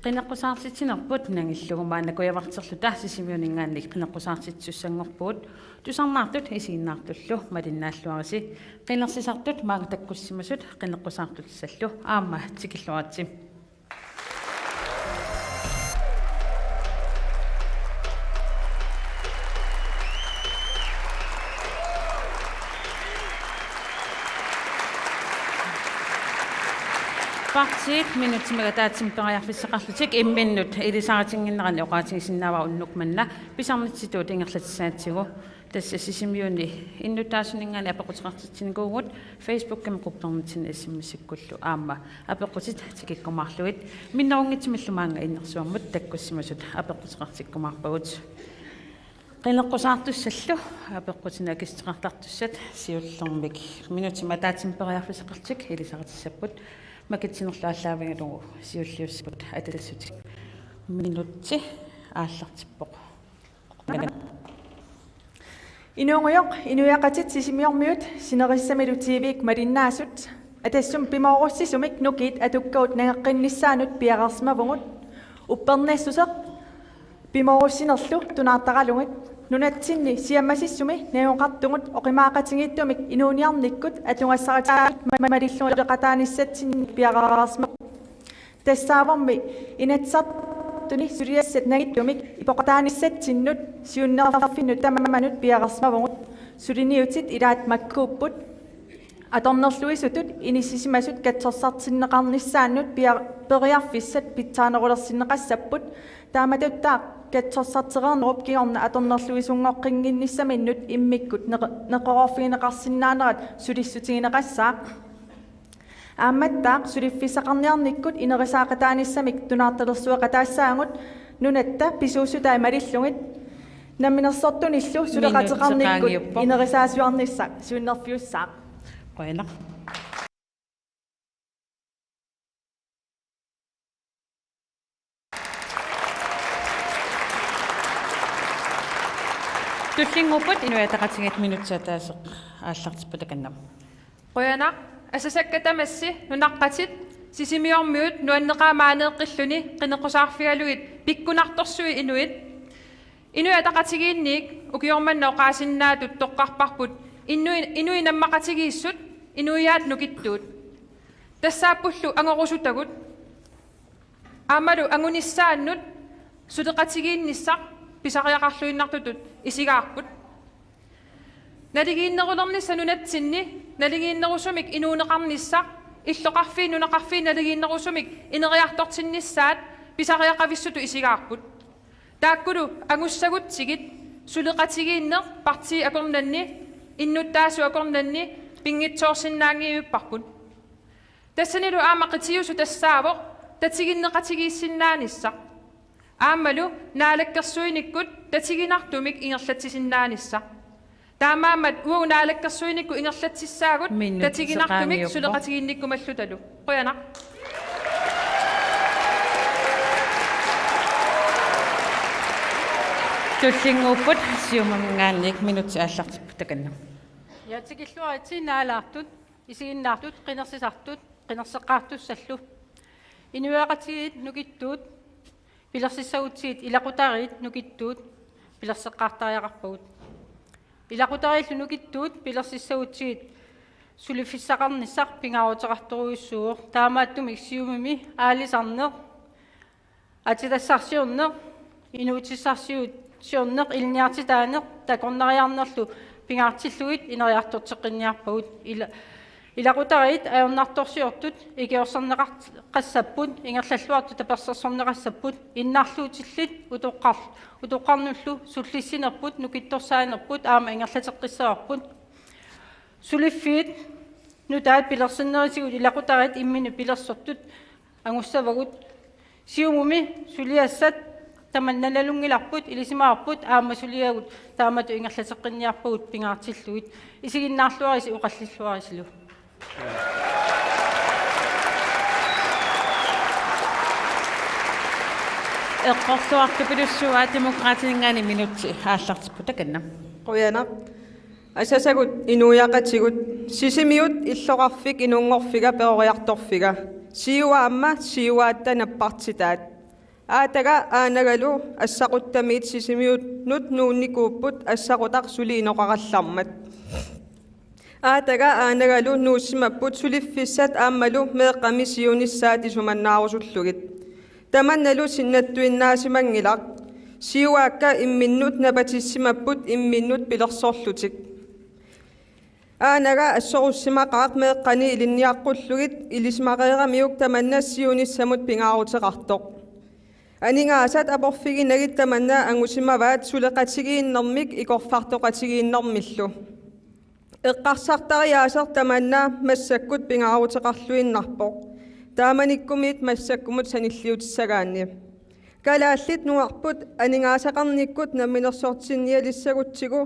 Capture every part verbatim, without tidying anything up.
Qineqqusaartitsinerput nangillugu maanna kujavarterluta Sisimiuninngaanniit qineqqusaartitsisussanngorpugut. Tusarnaartut isiginnaartullu malinnaalluarisi. Qinersisartut maanga takkussimasut qineqqusaartutissallu aamma tikilluaritsi. Partiit minutsimik ataatsimik periarfissaqarlutik imminnut ilisaritinnginneranni oqaatigisinnaavara unnuk manna pisarnitsitut ingerlatissaatsigu. Tassa Sisimiuni innuttaasuninngaanniit apeqquteqartitsinikuuvugut, Facebookimi quppernitsinni S M S-ikkullu aamma apeqqutit tikikkumaarlugit. Minnerunngitsumillu maanga innersuarmut takkussimasut apeqquteqartikkumaarpagut. Qineqqusaartussallu apeqqutinik akissuteqartartussat siullermik minutsimik ataatsimik periarfissaqarlutik ilisaritissapput, makitsinerlu aallaavigalugu siulliussapput atassutik. Minutsi aallartippoq. Inuugujoq, inuiaqatit Sisimiormiut sinerissamilu T V-k malinnaasut. Atassumi pimoorussisumik nukiit atukkavut nangeqqinnissaannut piareersimavugut. Uppernassuseq pimoorussinerlu tunaartaralugit. Nunatsinni siammasissumi najugaqartugut oqimaaqatigiittumik inuuniarnikkut atugassarititaasut ma-, malillugit suleqataanissatsinnik piareersimavugut. Tassaavormi Inatsisartuni suliassat nangittumik ipoqataanissatsinnut siunnerfinnut tamanut piareersimavugut. Suliniutit ilaat makkuupput. Atornerluisutut inissisimasut katsorsartinneqarnissaannut pia-, periarfissat pitsaanerulersinneqassapput. Taamatuttaaq katsorsartereernerup kingorna atornerluisunngoqqinnginnissaminnut immikkut neqe-, neqeroorfigineqarsinnaanerat sulissutigineqassaaq. Aammattaaq suliffissaqarniarnikkut ineriartortitaanissamik tunaartalersueqataassaagut nunatta pisuussutai malillugit. Namminersortunillu suleqateqarnikkut minutsi qaangiuppoq. Ineriartortitaanissaa siunnerfiussaaq. Qujanaq. Tullinnguupput Inuit Ataqatigiit, minutsi ataaseq aallartippoq takanna. Qujanaq. Asasakka tamassi nunaqqatit Sisimiormiut nuanneqaaq maaneeqqilluni qineqqusaarfigalugit pikkunartorsuit inuit. Inuit Ataqatigiinniit ukioq manna oqaasinnaatut toqqarparput inui-, inuit nammaqatigiissut inuiaat nukittuut. Tassaappullu angorusutagut. Aammalu angunissaannut suleqatigiinnissaq pisariaqarluinnartutut isigaarput. Naligiinnerulernissaq nunatsinni naligiinnerusumik inuuneqarnissaq, illoqarfiit nunaqarfiit naligiinnerusumik ineriartortinnissaat pisariaqavissutut isigaarput. Taakkulu angussagutsigit suleqatigiinneq partiit akornanni, innuttaasut akornanni pinngitsoorsinnaanngivipparput. Tassanilu aamma qitiusut tassaavoq tatiginneqatigiissinnaanissaq. Aammalu naalakkersuinikkut tatiginartumik ingerlatsisinnaanissaq. Taamaammat uagut naalakkersuinikkut ingerlatsissaagut minutsi qaangiuppoq. Tatiginartumik suleqatigiinnikkumallutalu. Qujanaq. Tullinnguupput Siumuminngaanniit, minutsi aallartippoq takanna. Ja, tikilluaritsi naalaartut, isiginnaartut, qinersisartut, qinerseqqaartussallu. Inuiaqatigiit nukittuut pilersissagutsigit ilaqutariit nukittuut pilerseqqaartariaqarpagut. Ilaqutariillu nukittuut pilersissagutsigit suliffissaqarnissaq pingaaruteqartorujussuuvoq, taamaattumik Siumumi aalisarneq, atitassarsiorneq, inuutissarsiorneq, ilinniartitaaneq takornariarnerlu pingaartillugit ineriartorteqqinniarpagut. Ila-, ilaqutariit ajornartorsiortut ikiorserneqar-, qassapput, ingerlalluartut tapersersorneqassapput, innarluutillit utoqqar-, utoqqarnullu sullissinerput nukittorsaanerput aamma ingerlateqqissavarput. Suliffiit nutaat pilersinnerisigut ilaqutariit imminnut pilersortut angussavagut. Siumumi suliassat tamanna nalunngilarput, ilisimavarput aamma suliagut taamatut ingerlateqqinniarpagut pingaartillugit. Isiginnaarluarisi oqallilluarisilu. Eqqorluartupilussuaq, Demokraatininngaanniit, minutsi aallartippoq takanna. Qujanaq. Asasagut inuiaqatigut, Sisimiut illoqarfik inunngorfiga peroriartorfiga, Siua aamma siuaatta nappartitaat. Aataga aanagalu assaquttamiit Sisimiunut nuunnikuupput assaqutaq suli inoqarallarmat. Aataga aanagalu nuussimapput suliffissat aammalu meeqqami siunissaat isumannaarusullugit. Tamannalu sinnattuinnaasimanngilaq. Siuaakka imminnut napatissimapput imminnut pilersorlutik. Aanaga assorussimaqaaq meeqqani ilinniaqqullugit ilisimaqeeramiuk tamanna siunissamut pingaaruteqartoq. Aningaasat aporfiginagit tamanna angusimavaat suleqatigiinnermik ikorfartoqatigiinnermillu. Eqqarsartariaaseq tamanna massakkut pingaaruteqarluinnarpoq. Taamanikkumiit massakkumut sanilliutissagaanni. Kalaallit Nunatta aningaasaqarnikkut namminersortinnialissagutsigu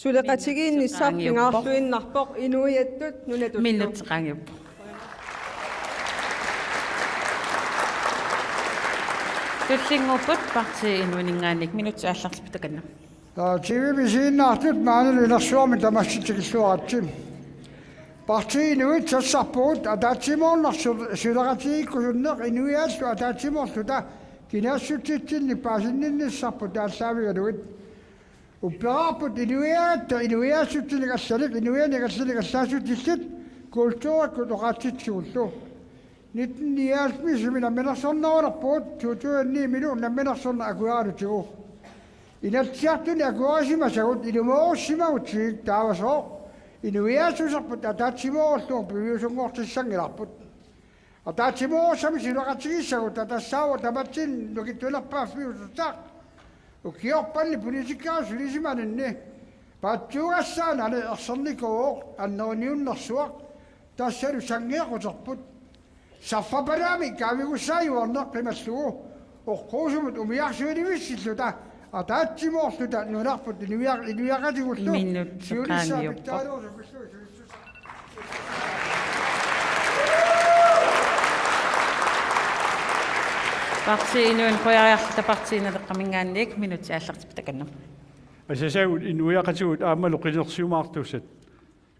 suleqatigiinnissaq pingaarluinnarpoq inuiattut nunatullu. Minutsit qaangiupput. Tullinnguupput Partii Inuuninngaanniit, minutsit aallartipput takanna. Aa, T V-mi isiginnaartut maanilu inersuarmi tamassi tikilluaritsi. Partii Inuit sassarpugut ataatsimoorneq su-, suleqatigiikkusunneq inuiaallu ataatsimoorluta kinaassutsitsinnik paasinninnissarput taallaavigalugit. Upperaarput inuiagatta inuiaassutsinik allanik inuianik allanik allaassutillit kulturikkut oqaatsitsigullu. Nitten nioghalvfems-imi namminersornerulerpugut, to tusind ni-milu namminersorneq akueralutigu. Inatsisartuni akuerisimasagut ilumoorussimagutsigik taavasooq inuiaassuserput ataatsimoorullugu piviusunngortissanngilarput. Ataatsimoorussamik suleqatigiissaguta tassaavoq tamatsinnut nukittunerpaaffiusussaq. Ukiorpanni politikkerip sulisimaninni paatsuugassaanani ersernikuuvoq anneruniunnersuaq, tassalu sanngeequterput. Sarfapalaami kaavigussaajuarneq qimallugu oqquusumut umiarsuinivissilluta ataatsimoorluta nunarput inuiaq-, inuiaqatigullu. Minutsit siunissaa qaangiupput. Pitsaanerusuppillu. Partii Inuit qujariarluta Partii Naleqqaminngaanniit, minutsit aallartipput takanna. Asasagut inuiaqatigut aammalu qinersiumaartussat.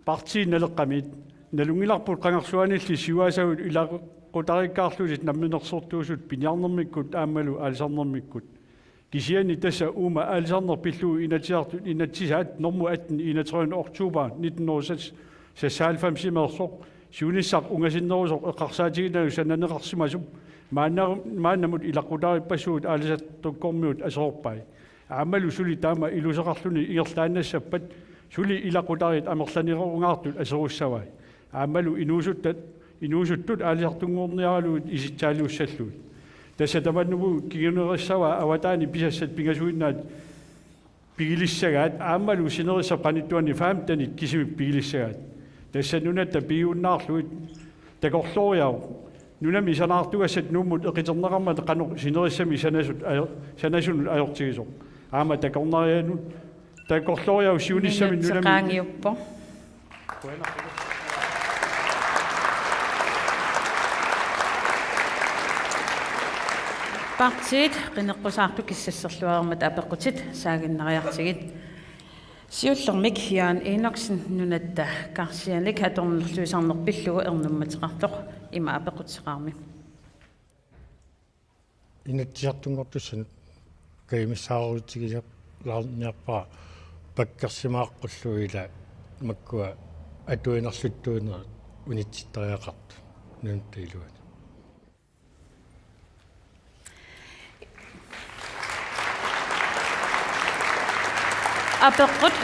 Partii Naleqqamiit nalunngilarput qangarsuanilli siuasagut ilaqutariikkaarlutik namminersortuusut piniarnermikkut aammalu aalisarnermikkut. Kisianni tassa uuma aalisarneq pillugu Inatsisartut inatsisaat normu atten enogtredive oktober nitten hundrede seksoghalvfems-imeersoq siunissaq ungasinnerusoq eqqarsaatiginagu sananeqarsimasup maanna-, maannamut ilaqutariippassuit aalisartukkormiut aserorpai. Aammalu suli taama iluseqarluni ingerlaannassappat suli ilaqutariit amerlanerungaartut aserussavai. Aammalu inuusuttat, inuusuttut aalisartunngorniaralugit isitsaaliussallugit. Tassa tamannagu kingunerissavaa avataani pisassat pingasuinnaat pigilissagaat, aammalu sinerissap qanittuani femtenit kisimik pigilissagaat. Tassa nunatta pigiunnaarlugit takorlooriaruk. Nunami sanaartugassat Nuummut eqiterneqarmata qanoq sinerissami sanasut ajo-, sanasunut ajortigisoq. Aamma takornarianut, takorlooriaruk siunissami. Minutsit nunami qaangiupput. Partiit qineqqusaartut kissasserluareermata apeqqutit saaginnariartigit. Siullermik Jørgen Enoksen, Nunatta Karsianik atornerluisarneq pillugu ernumateqartoq, ima apeqquteqarami. Inatsisartunngortussanut kajumissaarutigilaarniarpara pakkersimaaqqullugit ila makkua atuinerluttuinerit unitsittariaqartut nunatta iluani. Apeqqut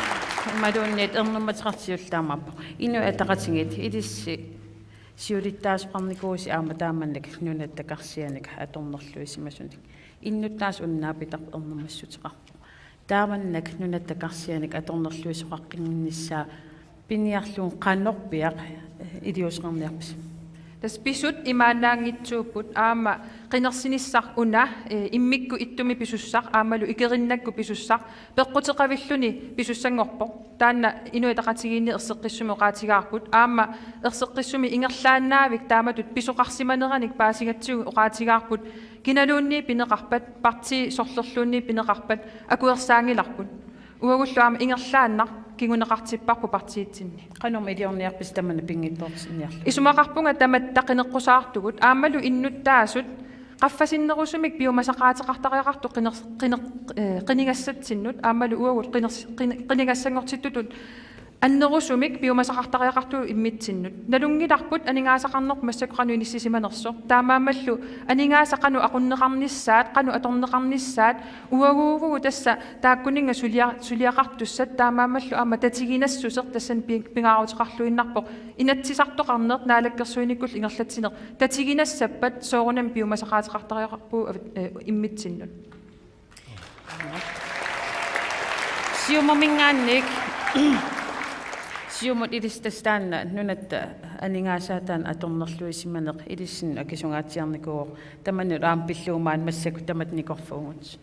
imaluunniit ernumateqartoq siullermik taamaappoq. Inuit Ataqatigiit ilissi siulittaasoqarnikuusi aamma taamannak Nunatta Karsianik atornerluisimasunik. Innuttaasut una naapitarput ernumassuteqarpoq. Taamannak Nunatta Karsianik atornerluisoqaqqinnissaa piniarlugu qanorpiaq iliuuseqarniarpisi? Tassa pisut imaannaanngitsuupput, aamma qinersinissaq una, eh, immikkut ittumik pisussaq aammalu ikerinnakku pisussaq peqquteqavilluni pisussanngorpoq. Taanna Inuit Ataqatigiinni erseqqissumik oqaatigaarput, aamma erseqqissumik ingerlaannaavik taamatut pisoqarsimaneranik paasigatsigu oqaatigaarput, kinaluunniit pineqarpat, partii sorlerluunniit pineqarpat akuersaanngilarput. Uagullu aamma ingerlaannaq kinguneqartipparput partiitsinni. Qanormi iliorniarpisi tamanna pinngitsoortinniarlugu? Isumaqarpunga tamatta qineqqusaartugut aammalu innuttaasut qaffasinnerusumik piumasaqaateqartariaqartoq qiner-, qiner-, eh, qinigassatsinnut aammalu uagut qiners-, qin-, qinigassanngortittutut annerusumik piumasaqartariaqartugut immitsinnut. Nalunngilarput aningaasaqarnerput massakkut qanoq inissisimanersoq. Taamaammallu aningaasat qanoq aqunneqarnissaat, qanoq atorneqarnissaat, uaguuvugut tassa taakkuninnga sulia-, suliaqartussat, taamaammallu aamma tatiginassuseq tassani pi-, pingaaruteqarluinnarpoq. Inatsisartoqarneq naalakkersuinikkullu ingerlatsineq tatiginassappat soorunami piumasaqaateqartariaqarpugut, eh, immitsinnut. Siumuminngaanniit, Siumut ilissi tassa taanna nunatta aningaasaataanut atornerluisimaneq ilissinnut akisungaatsiarnikuuvoq, tamanut aamma pillugu maani massakkut tamatta nikorfuugut.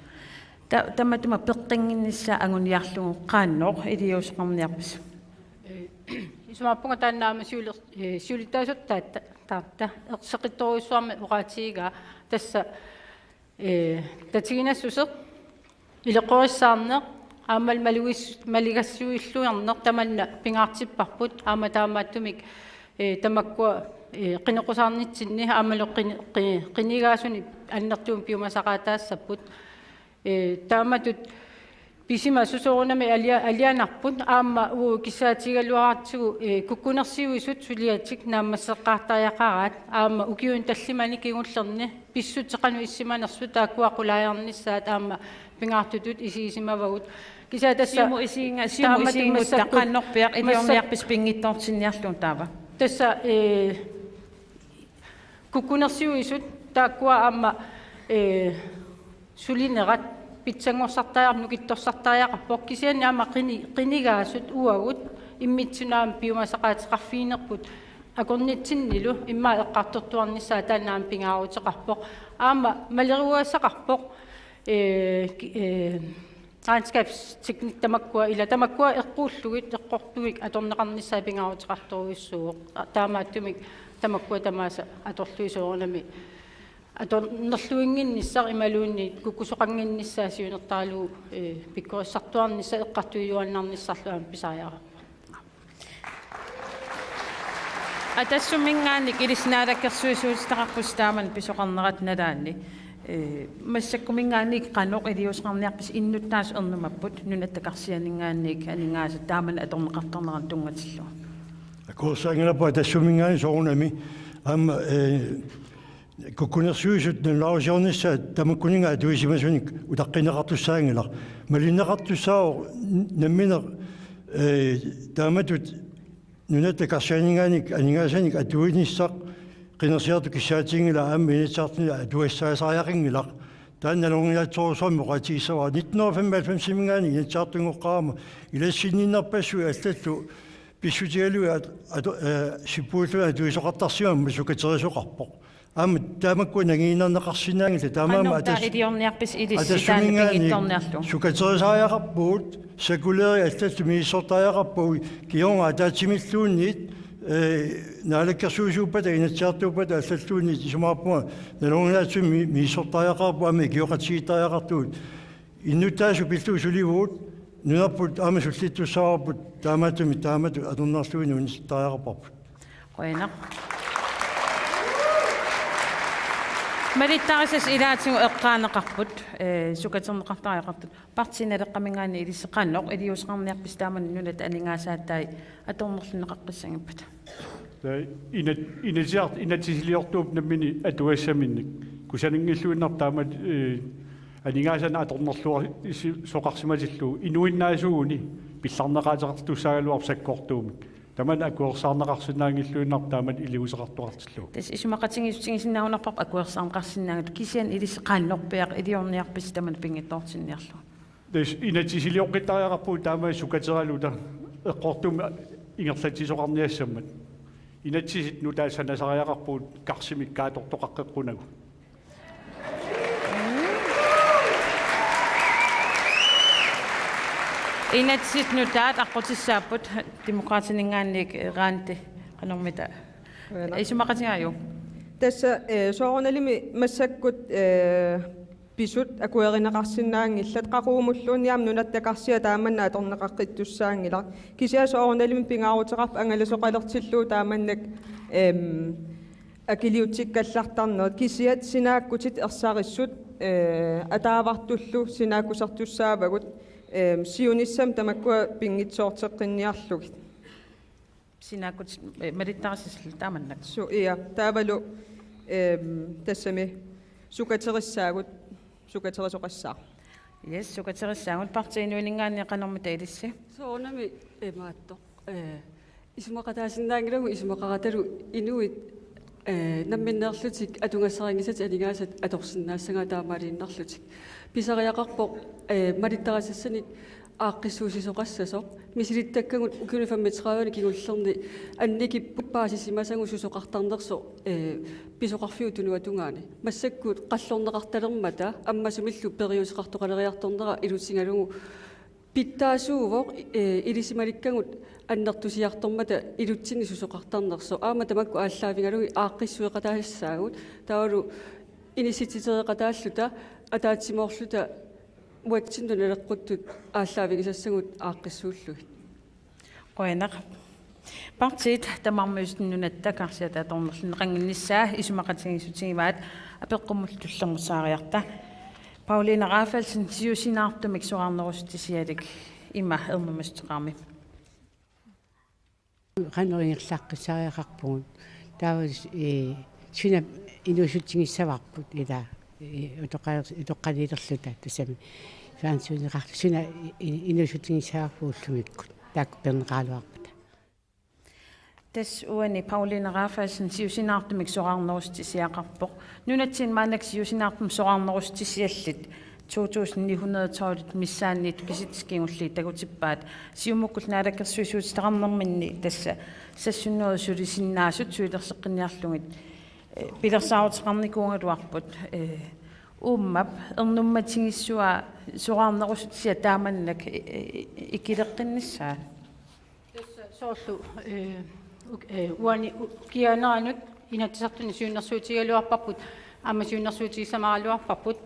Ta-, tamatuma peqqinnginnissaa anguniarlugu qanoq iliuuseqarniarpisi? Eh, isumaqarpunga taanna aamma siuler-, eh, siulittaasortaata, ta-, ta-, erseqqittorujussuarmik oqaatigigaa tassa, eh, tatiginassuseq, ileqqorissaarneq, aammalu maluis-, maligassuilluarneq tamanna pingaartipparput, aamma taamaattumik, eh, tamakkua, eh, qineqqusaarnitsinni aammalu qini-, qi-, qinigaasunik annertuumik piumasaqaataassapput. Eh, taamatut pisimasoq soorunami alia-, alianarput, aamma uagut kissaatigigaluaratsigu, eh, kukkunersiuisut suliatik naammasseqqaartariaqaraat, aamma ukiuni tallimani kingullerni pissutsit qanoq issimanersut taakkua qulaajarnissaat aamma pingaartutut isigisimavagut. Kisianni tassa Siumut isiginnga-, Siumut taamatut isiginngutta massakkut, qannorpiaq massak-, iliorniarpisi pinngitsoortinniarlugu taava? Tassa, eh, kukkunersiuisut taakkua aamma, eh, sulinerat pitsanngorsartariaq-, nukittorsartariaqarpoq, kisianni aamma qini-, qinigaasut uagut immitsinnut aamma piumasaqaateqarfiginerput akornatsinnilu immaqa eqqartortuarnissaa taanna aamma pingaaruteqarpoq. Aamma maleruagassaqarpoq, eh, ki-, eh, regnskabsteknik tamakkua, ila tamakkua eqquullugit, eqqortumik atorneqarnissaa pingaaruteqartorujussuuvoq. Taamaattumik tamakkua tamaasa atorlugit soorunami atornerluinnginnissaq imaluunniit kukkusoqannginnissaa siunertaralugu, eh, pikkorissartuarnissaq eqqartuijuaannarnissarlu aamma pisariaqarpoq. Atassumminngaanniit ilissi naalakkersuisuutitaqarpusi taamani pisoqarnerata nalaani. Eh, massakkuminngaanniit qanoq iliuuseqarniarpisi, innuttaasut ernumapput, nunatta karsianinngaanniit aningaasat taamani atorneqartarneranut tunngatillugu? Akuersaanngilaq, atassumminngaanniit soorunami aamma, eh, kukkunersiuisut nalunaarusiornissaat tamakkuninnga atuisimasunik utaqqineqartussaanngilaq. Malinneqartussaavoq n-, nammineq, eh, taamatut nunatta karsianinngaanniit aningaasanik atuinissaq qinersiartut kissaatiginngilaq, aamma Inatsisartuni atugassaasariaqanngilaq. Taanna nalornilaatsorujussuarmik oqaatigissavara. Nitten hundrede og femoghalvfemsiminngaanniit Inatsisartunngoqqaarama ilassinninnerpassuit allallu pissutigalugit at-, atu-, eh, sippuilluunniit atuisoqartarsimammat sukaterisoqarpoq. Aamma taamakku nangiinnarneqarsinnaanngillat, taamaammat qanoq taava atas-, iliorniarpisi ilissi taanna atassumminngaanniit pinngitsoorniarlugu? Sukaterisaariaqarpugut, sakuleeri allallu misissortariaqarpagut, kingorna ataatsimilluunniit, eh, naalakkersuisuuppata, inatsisartuuppata allalluunniit, isumaqarpunga nalornilaatsumik mi-, misissortariaqarpugut, aamma ikioqatigiittariaqartugut. Innuttaasut pillugit sulivugut, nunarput aamma sullittussaavarput, taamaattumik taamatut atornerluinnaq unitsitariaqarparput. Qujanaq. Malittarisassat ilaatigut eqqaaneqarput, eh, sukaterneqartariaqartut. Partii Naleqqaminngaanniit ilissi qanoq iliuuseqarniarpisi taamani nunatta aningaasaataat atornerlunneqaqqissanngippat? Taava inat-, inatsisart-, inatsisiliortuupput nammineq atugassaminnik. Kusananngilluinnarpoq taamatut, eh, aningaasanik atornerluar-, isi-, soqarsimatillugu. Inuinnaasuuguni pillarneqaateqartussaagaluarpoq sakkortuumik. Tamanna akuersaarneqarsinnaanngilluinnarpoq taamatut iliuuseqartoqartillugu. Tassa isumaqatigiissutigisinnaagunarparput akuersaarneqarsinnaanngitsoq, kisianni ilissi qanoq piaq iliorniarpisi tamanna pinngitsoortinniarlugu? Tassa inatsisiliortariaqarpugut taama sukateraluta eqqortumik ingerlatsisoqarniassammat. Inatsisit nutaat sanasariaqarpugut karsimik kaattortoqaqqeqqunagu. Inatsisit nutaat aqqutissaapput, Demokraatininngaanniit Randi qanormita. Qujanaq. Isumaqatigaajuk? Tassa, eh, soorunalimi massakkut, eh, pisut akuerineqarsinnaanngillat, qaqugumulluunniit aamma nunatta karsia taamanna atorneqaqqittussaanngilaq. Kisianni soorunalimi pingaaruteqarpoq angalasoqalertillugu taamannak, em, Akiliutikkallartarnerit kisiat sinaakkutit ersarissut, eh, ataavartullu sinaakkusertussaavagut, eh, siunissami tamakkua pinngitsoorteqqinniarlugit. Sinaakkutit, eh, malittarisassat taamannak. Su-, ja, taavalu, eh, tassami sukaterissaagut, sukaterisoqassaaq. Yes, sukaterissaagut. Partii Inuininngaanniit qanormita ilissi? Soorunami, eh, imaattoq. Eh, isumaqataasinnaanngilagut isumaqaratalu inuit, eh, namminneerlutik atugassarinngisatik aningaasat atorsinnaassagaat taamaaliinnarlutik. Pisariaqarpoq, eh, malittarisassanik aaqqissuussisoqassasoq. Misilittakkagut ukiuni femogtredive kingullerni annikipput paasisimasagut susoqartarnersoq, eh, pisoqarfiup tunuatungaani. Massakkut qallorneqartalermata ammasumillu periuseqartoqaleriartornera ilutigalugu pitsaasuuvoq, eh, ilisimalikkagut annertusiartormata ilutsinni susoqartarnersoq. Aamma tamakku aallaavigalugit aaqqissueqataassagut. Taavalu inissitsitereqataalluta ataatsimoorluta uatsinnut naleqquttut aallaavigisassagut aaqqissuullugit. Qujanaq. Partiit tamarmiusut nunatta karsiata atornerlunneqannginnissaa isumaqatigiissutigivaat, apeqqummullu tullermut saariarta. Pauliina Rafaelsen, siusinaartumik soraarnerussutisialik, ima ernumassuteqarami. Qanoq ingerlaqqissariaqarpugut. Taava, eh, suna inuussutigissavarput ila, eh, utoqqa-, utoqqaliilerluta tassami. Fjernsyneqarluta suna i-, inuussutigissavarput ullumikkut. Taakku peerneqaraluarpata. Tassa uani Pauliina Rafaelsen siusinaartumik soraarnerussutisiaqarpoq. Nunatsinni maannakkut siusinaartumik soraarnerussutisiallit to tusind ni hundrede tolv missaanniittut kisitsisit kingulliit takutippaat. Siumukkullu naalakkersuisuutitaqarnerminni tassa seks hundrede sulisinnaasut sulilerseqqinniarlugit, eh, pilersaaruteqarnikuugaluarput, eh, uummap ernummatigissuaa soraarnerussutisiaq taamannak, eh, eh, ikileqqinnissaa. Tassa soorlu, eh, uk-, eh, uani u-, ukiaaneranut Inatsisartuni siunnersuutigigaluarparput, aamma siunnersuutigissamaraluarparput.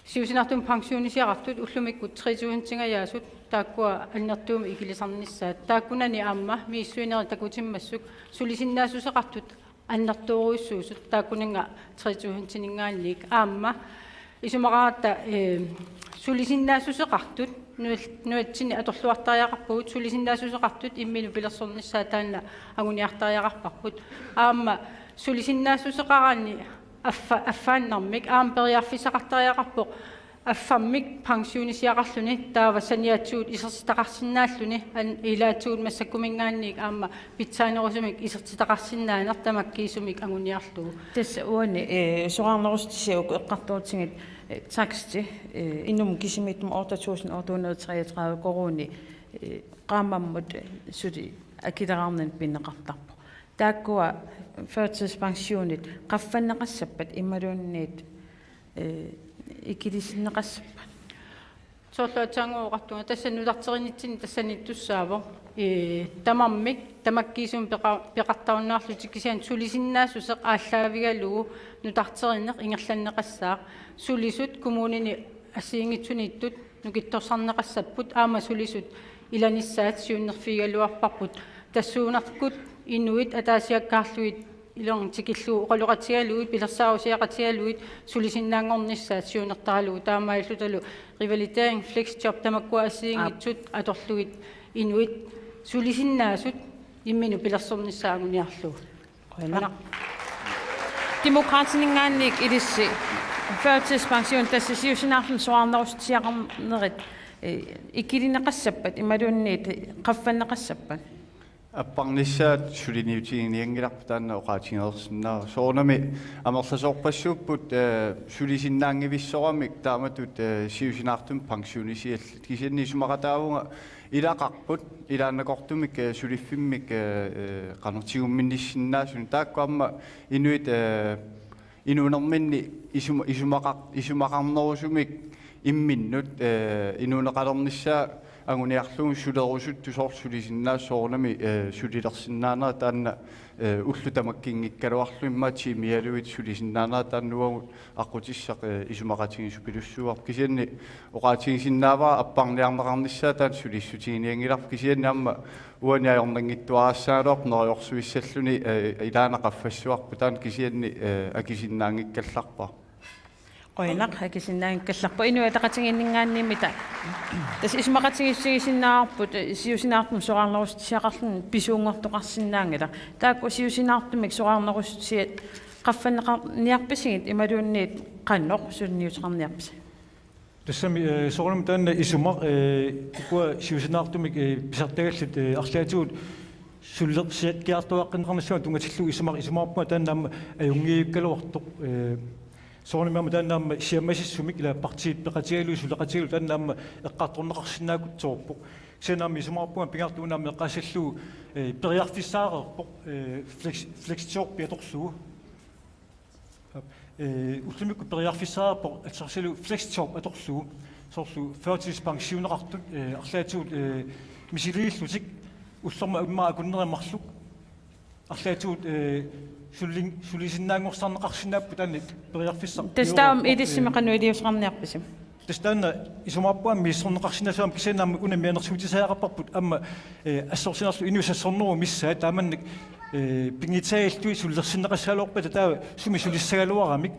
Siusinaartumik pensionisiaqartut ullumikkut tre tusindingajaasut taakkua annertuumik ikilisarnissaat. Taakkunani aamma misissuinerit takutimmassuk sulisinnaassuseqartut annertoorujussuusut taakkunannga tre tusindininngaanniit aamma isumaqaratta, eh, sulisinnaassuseqartut nual-, nunatsinni atorluartariaqarpagut, sulisinnaassuseqartut imminut pilersornissaat taanna anguniartariaqarparput. Aamma sulisinnaassuseqaraanni affa-, affaannarmik aamma periarfissaqartariaqarpoq affammik pensionisiaqarluni taava saniatigut isertitaqarsinnaalluni an-, ilaatigut massakkuminngaanniit aamma pitsaanerusumik isertitaqarsinnaaneq tamakkiisumik anguniarlugu. Tassa uani, eh, soraarnerussutisiat uku eqqartuutigit, eh, taksti, eh, inummut kisimiittumi otte tusind otte hundrede treogtredive koruuni, eh, qaammammut, eh, suli akileraarnani pineqartarpoq. Taakkua førtidspensionit qaffanneqassappat imaluunniit, eh, ikilisinneqassappat? Soorlu aatsaannguaq oqartunga tassa nutarterinitsinni tassaniittussaavoq. Ee, tamarmik tamakkiisumik peqa-, peqartarunnaarlutik kisianni sulisinnaassuseq aallaavigalugu nutarterineq ingerlanneqassaaq. Sulisut kommunini assigiinngitsuniittut nukittorsarneqassapput aamma sulisut ilanissaat siunnerfigigaluarparput. Tassuunakkut inuit ataasiakkaarlugit ilornit tikillugu oqaloqatigalugit, pilersaarusiaqatigalugit sulisinnaanngornissaat siunertaralugu taamaalillutalu revalidering, flexjob tamakkua assigiinngitsut atorlugit inuit sulisinnaasut imminut pilersornissaat anguniarlugu. Qujanaq. Demokraatininngaanniit ilissi førtidspension tassa siusinaarluni soraarnerussutisiaqarnerit, eh, ikilineqassappat imaluunniit qaffanneqassappat? Apparnissaat suliniutiginianngilarput taanna oqaatigereersinnaasoq. Soorunami amerlasoorpassuupput, eh, sulisinnaanngivissoramik taamatut, eh, siusinaartumik pensionisiallit. Kisianni isumaqataavunga ilaqarput, ilaannakortumik, eh, suliffimmik, eh, eh, qanoq tigumminnissinnaasunik. Taakku aamma inuit, eh, inuunerminni isuma-, isumaqar-, isumaqarnerusumik imminnut, eh, inuuneqalernissaa anguniarlugu sulerusuttut soorlu sulisinnaasut soorunami, eh, sulilersinnaanera taanna, eh, ullut tamakkinngikkaluarlugit immaqa tiimialuit sulisinnaanera taanna uagut aqqutissaq, eh, isumaqatigiissupilussuuarput. Kisianni oqaatigisinnaavara apparniarneqarnissaa taanna sulissutiginianngilarput, kisianni aamma uani ajornanngitsuararsuugaluarpoq neriorsuissalluni, eh, ilaana qaffassuarput taanna kisianni, eh, akisinnaanngikkallarpara. Qujanaq, akisinnaanngikkallarpoq. Inuit Ataqatigiinninngaanniit ta-, tassa isumaqatigiissutigisinnaavarput, eh, siusinaartumik soraarnerussutisiaqarluni pisuunngortoqarsinnaanngilaq. Taakku siusinaartumik soraarnerussutisiat qaffanneqarniarpisigit imaluunniit qanoq suliniuteqarniarpisi? Tassami, eh, soorunami taanna isumaq, eh, ukua siusinaartumik, eh, pisartagallit, eh, arlaatigut sulersiakkiartuaqqinneqarnissamut tunngatillugu isumaq, isumaqarpunga taanna aamma ajunngivikkaluartoq, eh, soorunami aamma taanna aamma siammasissumik ila partiit peqatigalugit suleqatigalugit taanna aamma eqqartorneqarsinnaakkutsoorpoq. Kisianni aamma isumaqarpunga pingaartumik aamma eqqaassallugu, eh, periarfissaareerpoq, eh, flex-, flexjob atorlugu. Eh, ullumikkut periarfissaareerpoq assersuutigalugu flexjob atorlugu. Soorlu førtidspensioneqartut, eh, arlaatigut, eh, misiliillutik ullormut immaqa akunneri marluk. Arlaatigut, eh, sulin-, sulisinnaanngorsarneqarsinnaapput taanna periarfissaq. Tassa taama piumaarpoq, ilissimi eh, qanoq iliuuseqarniarpisi? Tassa taanna isumaqarpunga misissorneqarsinnaasut aamma kisianni aamma una mianersuutisariaqarparput aamma, eh, assorsinerlu inuit sassornerup missaa taamannak, eh, pinngitsaaliilluni sulilersinneqassagaluarpata taava sumi sulissagaluaramik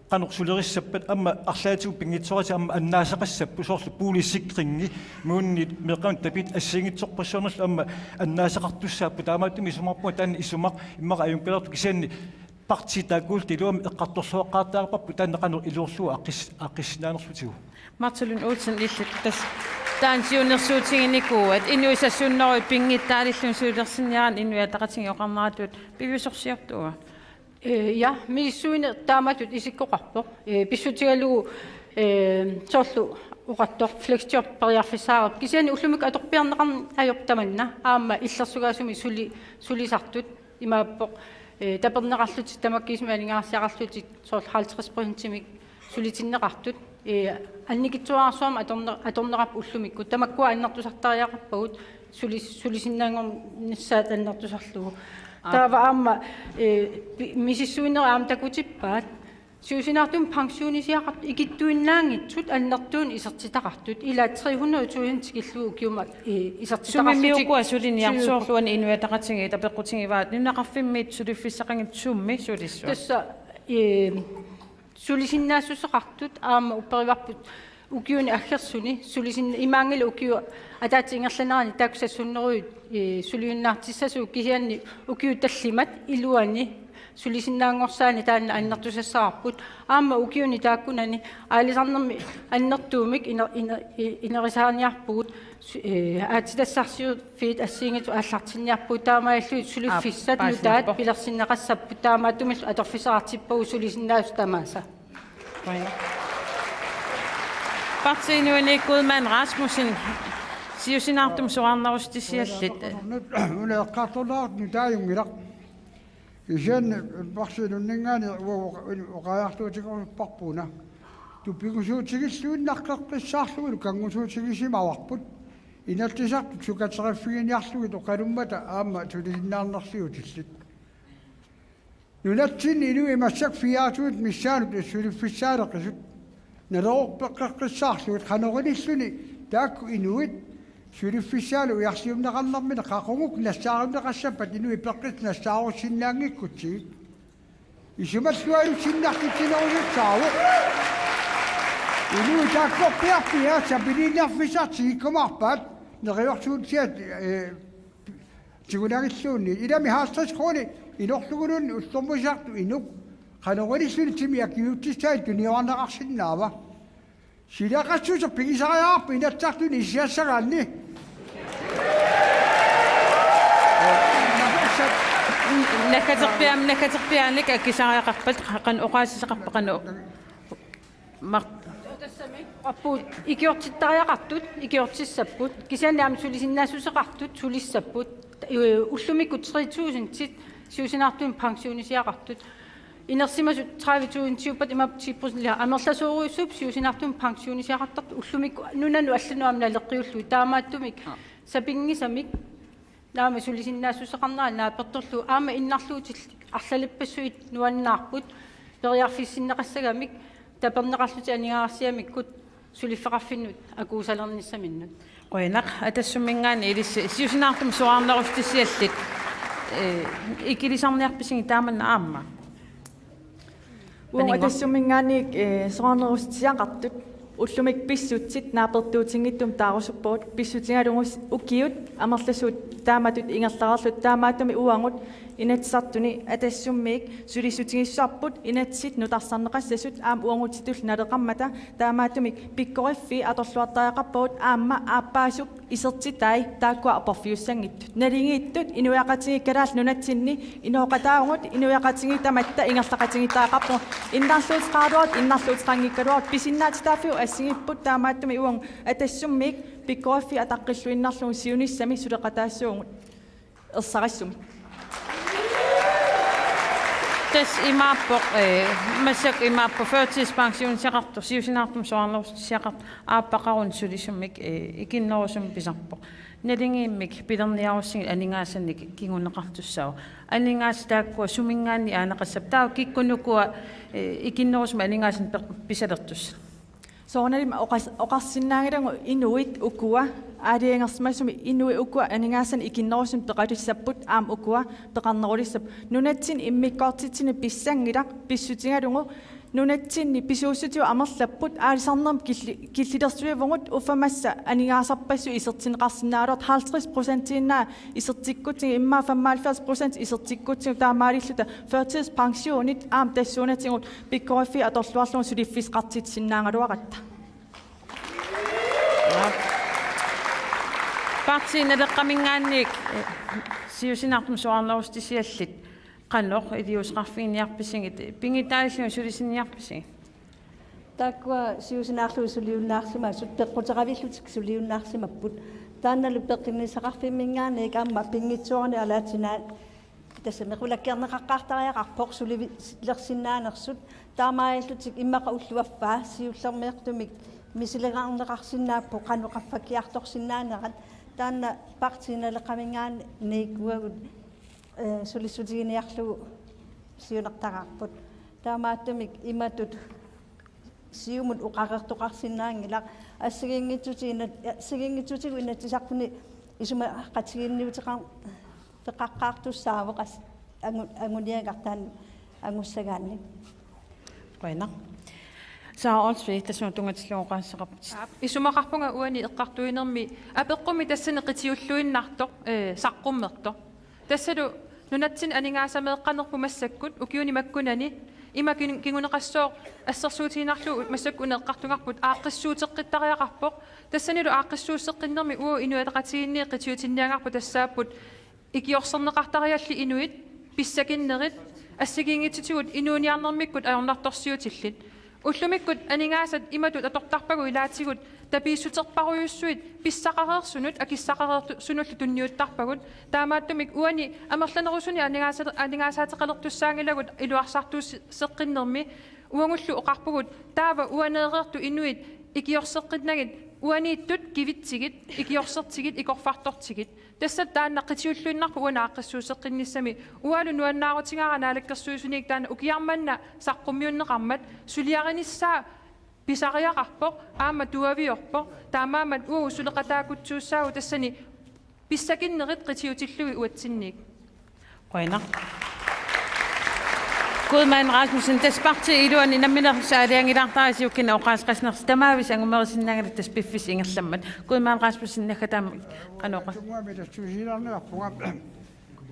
qanoq sulerissappat aamma arlaatigut pinngitsooratik aamma annaasaqassapput soorlu boligsikringi imaluunniit meeqqanut tapiit assigiinngitsorpassuarnillu aamma annaasaqartussaapput taamaattumik isumaqarpunga taanna isumaq immaqa ajunngilaartoq kisianni partiit taakkuullutik iluamik eqqartorluaqqaartariaqarparput taanna qanoq iliorlugu aaqqis-, aaqqissinnaanerlutigu. Martha Lund Olsen illit tassa taanna siunnersuutiginikuuat inuit sassunneruit pinngitsaalilluni sulilersinniaraanni Inuit Ataqatigiit oqarneratut piviusorsiortuua? Eh, ja, misissuineq taamatut isikkoqarpoq. Eh, pissutigalugu, eh, soorlu oqartoq flexjob periarfissaareerpoq. Kisianni ullumikkut atorpiarneqarneq ajorpoq tamanna. Aamma illersugaasumik suli-, sulisartut. Imaappoq, eh, taperneqarlutik tamakkiisumik aningaasarsiaqarlutik soorlu halvtreds procentimik sulitinneqartut, eh, annikitsuararsuarmik atorne-, atorneqarput ullumikkut. Tamakkua annertusartariaqarpagut sulis-, sulisinnaanngornissaat annertusarlugu. Aap. Taava aamma, eh, pi-, misissuinerit aamma takutippaat. Siusinaartumik pensionisiaqartut ikittuinnaanngitsut annertuunik isertitaqartut. Ila tre hundrede tusind tikillugu ukiumut, eh, isertitaqarlutik. Sumimiukkua suliniarsuarluani Inuit Ataqatigiit apeqqutigivaat nunaqarfimmiit suliffissaqanngitsut sumi sulissua? Tassa, eh, sulisinnaassuseqartut aamma upperivarput ukiuni aggersuni sulisin-, imaanngilaq ukiup ataatsip ingerlanerani taakku sassunneruit, eh, suliunnaartissasugut kisianni ukiut tallimat iluani sulisinnaanngorsaani taanna annertusassavarput. Aamma ukiuni taakkunani aalisarnermi annertuumik iner-, iner-, i-, ineriartorniarpugut su-, eh, aatsitassarsiorfiit assigiinngitsut aallartinniarpugut taamaalillugit suliffissat. Aap, nutaat paasinarpoq. Pilersinneqassapput taamaattumillu atorfissaqartippagut sulisinnaasut tamaasa. Qujanaq. Partii Inuit Kuulmann Rasmussen, siusinaartumik soraarnerussutisiallit. Una eqqartorneqartoq nutaajunngilaq. Kisianni Partii Inunninngaanniit uagut oqa-, oqariartuutigerusupparput una. Tupigusuutigilluinnaqqeqqissaarlugulu kanngusuutigisimavarput. Inatsisartut sukateriffiginiarlugit oqalummata aamma sulisinnaannersiutillit. Nunatsinni inuit massakkut fire tusind missaanut suliffissaaleqisut. Nalerorpeqqeqqissaarlugit qanoq ililluni taakku inuit suliffissaalu ujarliunneqarnermini qaqugukku nassaariunneqassappat inuit peqqissut nassaarussinnaanngikkutsigit. Isumallualussinnartitsinerusussaavoq. Inuit taakkorpiarpia sapiliinnarfissartik ikkumaarpaat neriorsuutigisaat, eh, tigunagilluunniit. Ilami halvtreds kroner inorluguluunniit ullormut isertitut inuk. Qanoq ililluni timi akiuutissai tuniorarneqarsinnaava? Silaqqassuseq pigisariaqarpoq Inatsisartuni isigassagaanni. Nakkaterpiaam-, nakkaterpiaanik akisariaqarpat qanoq oqaasissaqarpa qanoq? Mar- Tassami. Appu ikiortittariaqartut, ikiortissapput. Kisianni aamma sulisinnaassuseqartut, sulissapput. Eh, ullumikkut tre tusindit siusinaartumik pensionisiaqartut. Inersimasut tredive tusindiuppat imaappoq ti procent, amerlasoorujussuupput siusinaartumik pensionisiaqartartut ullumikkut nunanut allanut aamma naleqqiullugu, taamaattumik sapinngisamik naamik sulisinnaassuseqarnera naapertorlugu aamma innarluutillit arlalippassuit nuannaarput periarfissinneqassagamik taperneqarlutik aningaasarsiamikkut suliffeqarfinnut akuusalernissaminnut. Qujanaq. Atassumminngaanniit ilissi siusinaartumik soraarnerussutissiallit, eh, ikilisarniarpisigit taamanna aamma? Uagut Paninnguaq. Atassumminngaanniit, eh, soraarnerussutissiaqartut ullumikkut pissutsit naapertuutinngitsumik taarusuppagut, pissutigalugu s-, ukiut amerlasuut taamatut ingerlareerlutik, taamaattumik uagut Inatsisartuni Atassummiit sulissutigissavarput inatsit nutarsarneqassasut aamma uagutsitut naleqarmata, taamaattumik pikkoriffii atorluartariaqarpagut aamma aappaasup isertitai taakkua aporfiussanngitsut. Naligiittut inuiaqatigiit Kalaallit Nunatsinni inooqataavugut, inuiaqatigiit tamatta ingerlaqatigiittariaqarpugut. Innarluuteqaraluartut, innarluuteqanngikkaluartut, pisinnaatitaaffiup assigiipput, taamaattumik uagut Atassummiit pikkoriffii ataqqilluinnarlugu siunissami suleqataassuugut ersarissumik. Tassa imaappoq, eh, massakkut imaappoq førtidspensioniseqartoq, siusinaartumik soraarnerussutissiaqartoq, aappaqaruni sulisumik, eh, ikinnerusumik pisarpoq. Naligiimmik pilerniarussigit aningaasanik kinguneqartussaavoq. Aningaasat taakkua suminngaanniit aaneqassapput? Taava kikkut ukua, eh, ikinnerusumik aningaasanik peq-, pisalertussat? Soorunalimi oqas-, oqarsinnaanngilagut inuit ukua, aalajangersimasumik inuit ukua aningaasanik ikinnerusumik peqatissapput aamma ukua peqarnerulissapput. Nunatsinni immikkoortitsinni pissanngilaq, pissutigalugu nunatsinni pisuussutigut amerlapput, aalisarnermut killi-, killilersuivugut, uffa massa aningaasarpassuit isertinneqarsinnaagaluartut, halvtreds procentiinnaat isertikkutsigit, immaqa femoghalvfjerds procent isertikkutsigit, taamaalilluta førtidspensionit aamma tassuunatigut pikkoriffii atorluarlugu suliffissaqartitsisinnaagaluaratta. Partii Naleqqaminngaanniit, eh, siusinaartumik soraarnerussutissiallit qanoq iliuuseqarfiginiarpisigit, pingitaallugu sulisinniarpisigit? Taakkua siusinaarlugit suliunnaarsimasut peqquteravillutik suliunnaarsimapput. Taannalu peqqinnissaqarfimminngaanniit aamma pinngitsoorani alaatsinaat tassami qulakkeerneqaqqaartariaqarpoq, sulilersinnaanersut. Taamaalillutik immaqa ullut affaa siullermeertumik misilinneqarsinnaapput qanoq qaffakkiartorsinnaanerat. Taanna Partii Naleqqaminngaanniit uagut, eh, sulissutiginiarlugu siunertaraarput. Taamaattumik imatut Siumut oqareertoqarsinnaanngilaq, assigiinngitsuti-, inat-, assigiinngitsutigut Inatsisartuni isumaqatigiinniuteqar-, -feqaqqaartussaavoq as-, angu-, anguniagaq taanna angussagaanni. Qujanaq. Sara Olsvig, tassunga tunngatillugu oqaaseqarputit. Aap, isumaqarpunga uani eqqartuinermi apeqqumi tassani qitiulluinnartoq, eh, saqqummertoq. Tassalu nunatsinni aningaasameeqqanerput massakkut ukiuni makkunani ima kin-, kinguneqassooq assersuutigiinnarlugu massakkut una eqqartugarput aaqqissuusseqqittariaqarpoq. Tassanilu aaqqissuusseqqinnermi uagut Inuit Ataqatigiinni qitiutinniagarput tassaapput ikiorserneqartariallit inuit, pissakinnerit, assigiinngitsutigut inuuniarnermikkut ajornartorsiutillit. Ullumikkut aningaasat imatut atortarpagut ilaatigut tapiissuterparujussuit pissaqareersunut akissaqareersunullu tunniuttarpagut. Taamaattumik uani amerlanerusuni aningaasa-, aningaasaateqalertussaanngilagut iluarsartuusseqqinnermi uagullu oqarpugut taava uaneereertut inuit ikiorseqqinnagit uaniittut kivitsigit, ikiorsertigit, ikorfartortigit. Tassa taanna qitiulluinnarpoq uani aaqqissuusseqqinnissami. Uangalu nuannaarutigaara naalakkersuisuniit taanna ukiarmanna saqqummiunneqarmat suliarinissaa pisariaqarpoq, aamma tuaviorpoq, taamaammat uagut suleqataakkutsuussaagut tassani pissakinnerit qitiutillugit uatsinniit. Qujanaq. Kuhlmann Rasmussen, tassa partiip iluani nammineq aalajangilaartarisi ukiuni oqaaseqarsinersi, tamaavisa angumerisinnaanngilaq tassa piffissap ingerlammat. Kuhlmann Rasmussen, naggataamik qanoq oqa-? Tungaanut tassuusilaarniarpunga.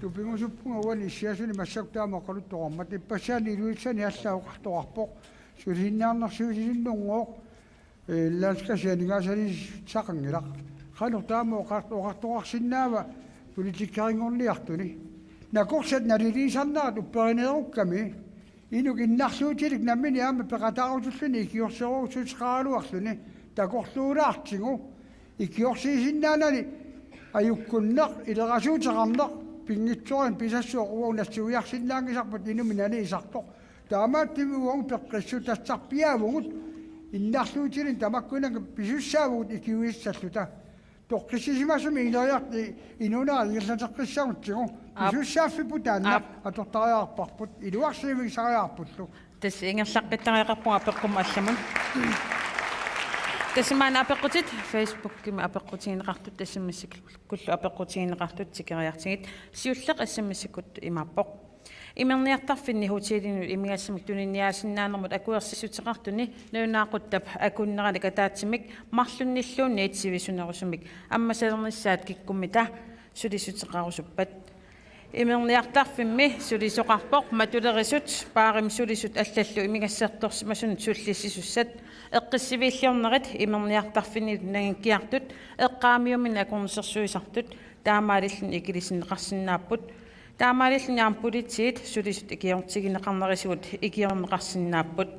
Tupigusuppunga uani issiasuni massakkut taama oqaluttuarmat. Ippassaani iluitsaani alla oqartoqarpoq. Sulisinniarnersiusisunngooq. Eh, landskassi aningaasaliissaqanngilaq. Qanoq taama oqart-, oqartoqarsinnaava politikerinngorniartuni? Nakorsat naliliisarnerat upperineerukkami. Inuk innarluutilik nammineq aamma peqataarusulluni ikiorserujussuuteqaraluarluni takorluulaartigu. Ikiorsiisinnaanani ajukkunneq, ilerasuuteqarneq, pinngitsooranik pisassooq uagut nassuiarsinnaanngisarput inumit naliisartoq. Taamaattumik uagut peqqissutassarpiaavugut, innarluutilinnut tamakkununnga pisussaavugut ikiuissalluta. Toqqissisimasumik ineriart-, inuunera ingerlateqqissagutsigu. Aap. Pisussaaffipput taanna. Aap. Atortariaqarparput, iluarsiivigisariaqarpullu. Tassa ingerlaqqittariaqarpunga apeqqummut allamut. Tassa maanna apeqqutit Facebookimi apeqqutigineqartut, S M S-ikkullu apeqqutigineqartut tikeriartigit. Siulleq S M S-ikkut imaappoq: Imerniartarfinni hotelinut imigassamik tuniniaasinnaanermut akuersissuteqartuni nalunaaquttap akunneranik ataatsimik marlunnilluunniit sivisunerusumik ammasalernissaat kikkummita sulissuteqarusuppat? Imerniartarfimmi sulisoqarpoq matulerisut, baarimi sulisut allallu imigassaartorsimasunut sullissisussat. Eqqissiviilliornerit imerniartarfinni nangikkiartut eqqaamiuminni akornusersuisartut taamaalilluni ikilisinneqarsinnaapput. Taamaalilluni aamma politiit sulisut ikiortigineqarnerisigut ikiorneqarsinnaapput.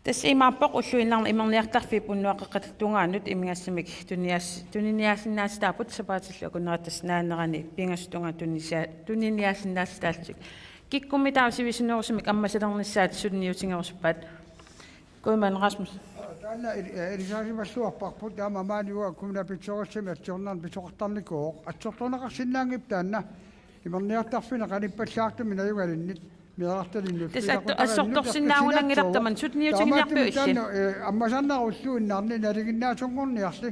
Tassa imaappoq ulluinnarni imerniartarfiup unnuaqeqqata tungaanut imigassamik tuniniaas-, tuniniaasinnaatitaapput, sapaatillu akunnerata tassa naanerani pingasut tungaanut tunisia-, tuniniaasinnaatitaallutik. Kikkummitaava sivisunerusumik ammasalernissaat suliniutigerusuppat? Kuimann Rasmus. Taanna il-, eh, ilisaasimalluarparput, taama maani uanga kommunalbestyrelsimi atsiornermi pisoqartarnikuuvoq. Assortorneqarsinnaanngippat taanna imerniartarfinni qanippallaartumik najugalinnit meerartalinnut. Tassa at-, assortorsinnaagunanngilarput tamanna suliniutiginiarpiuk illit? Taamaattumik taanna, eh, ammasarnera ulluinnarni nalinginnaasunngorniarli.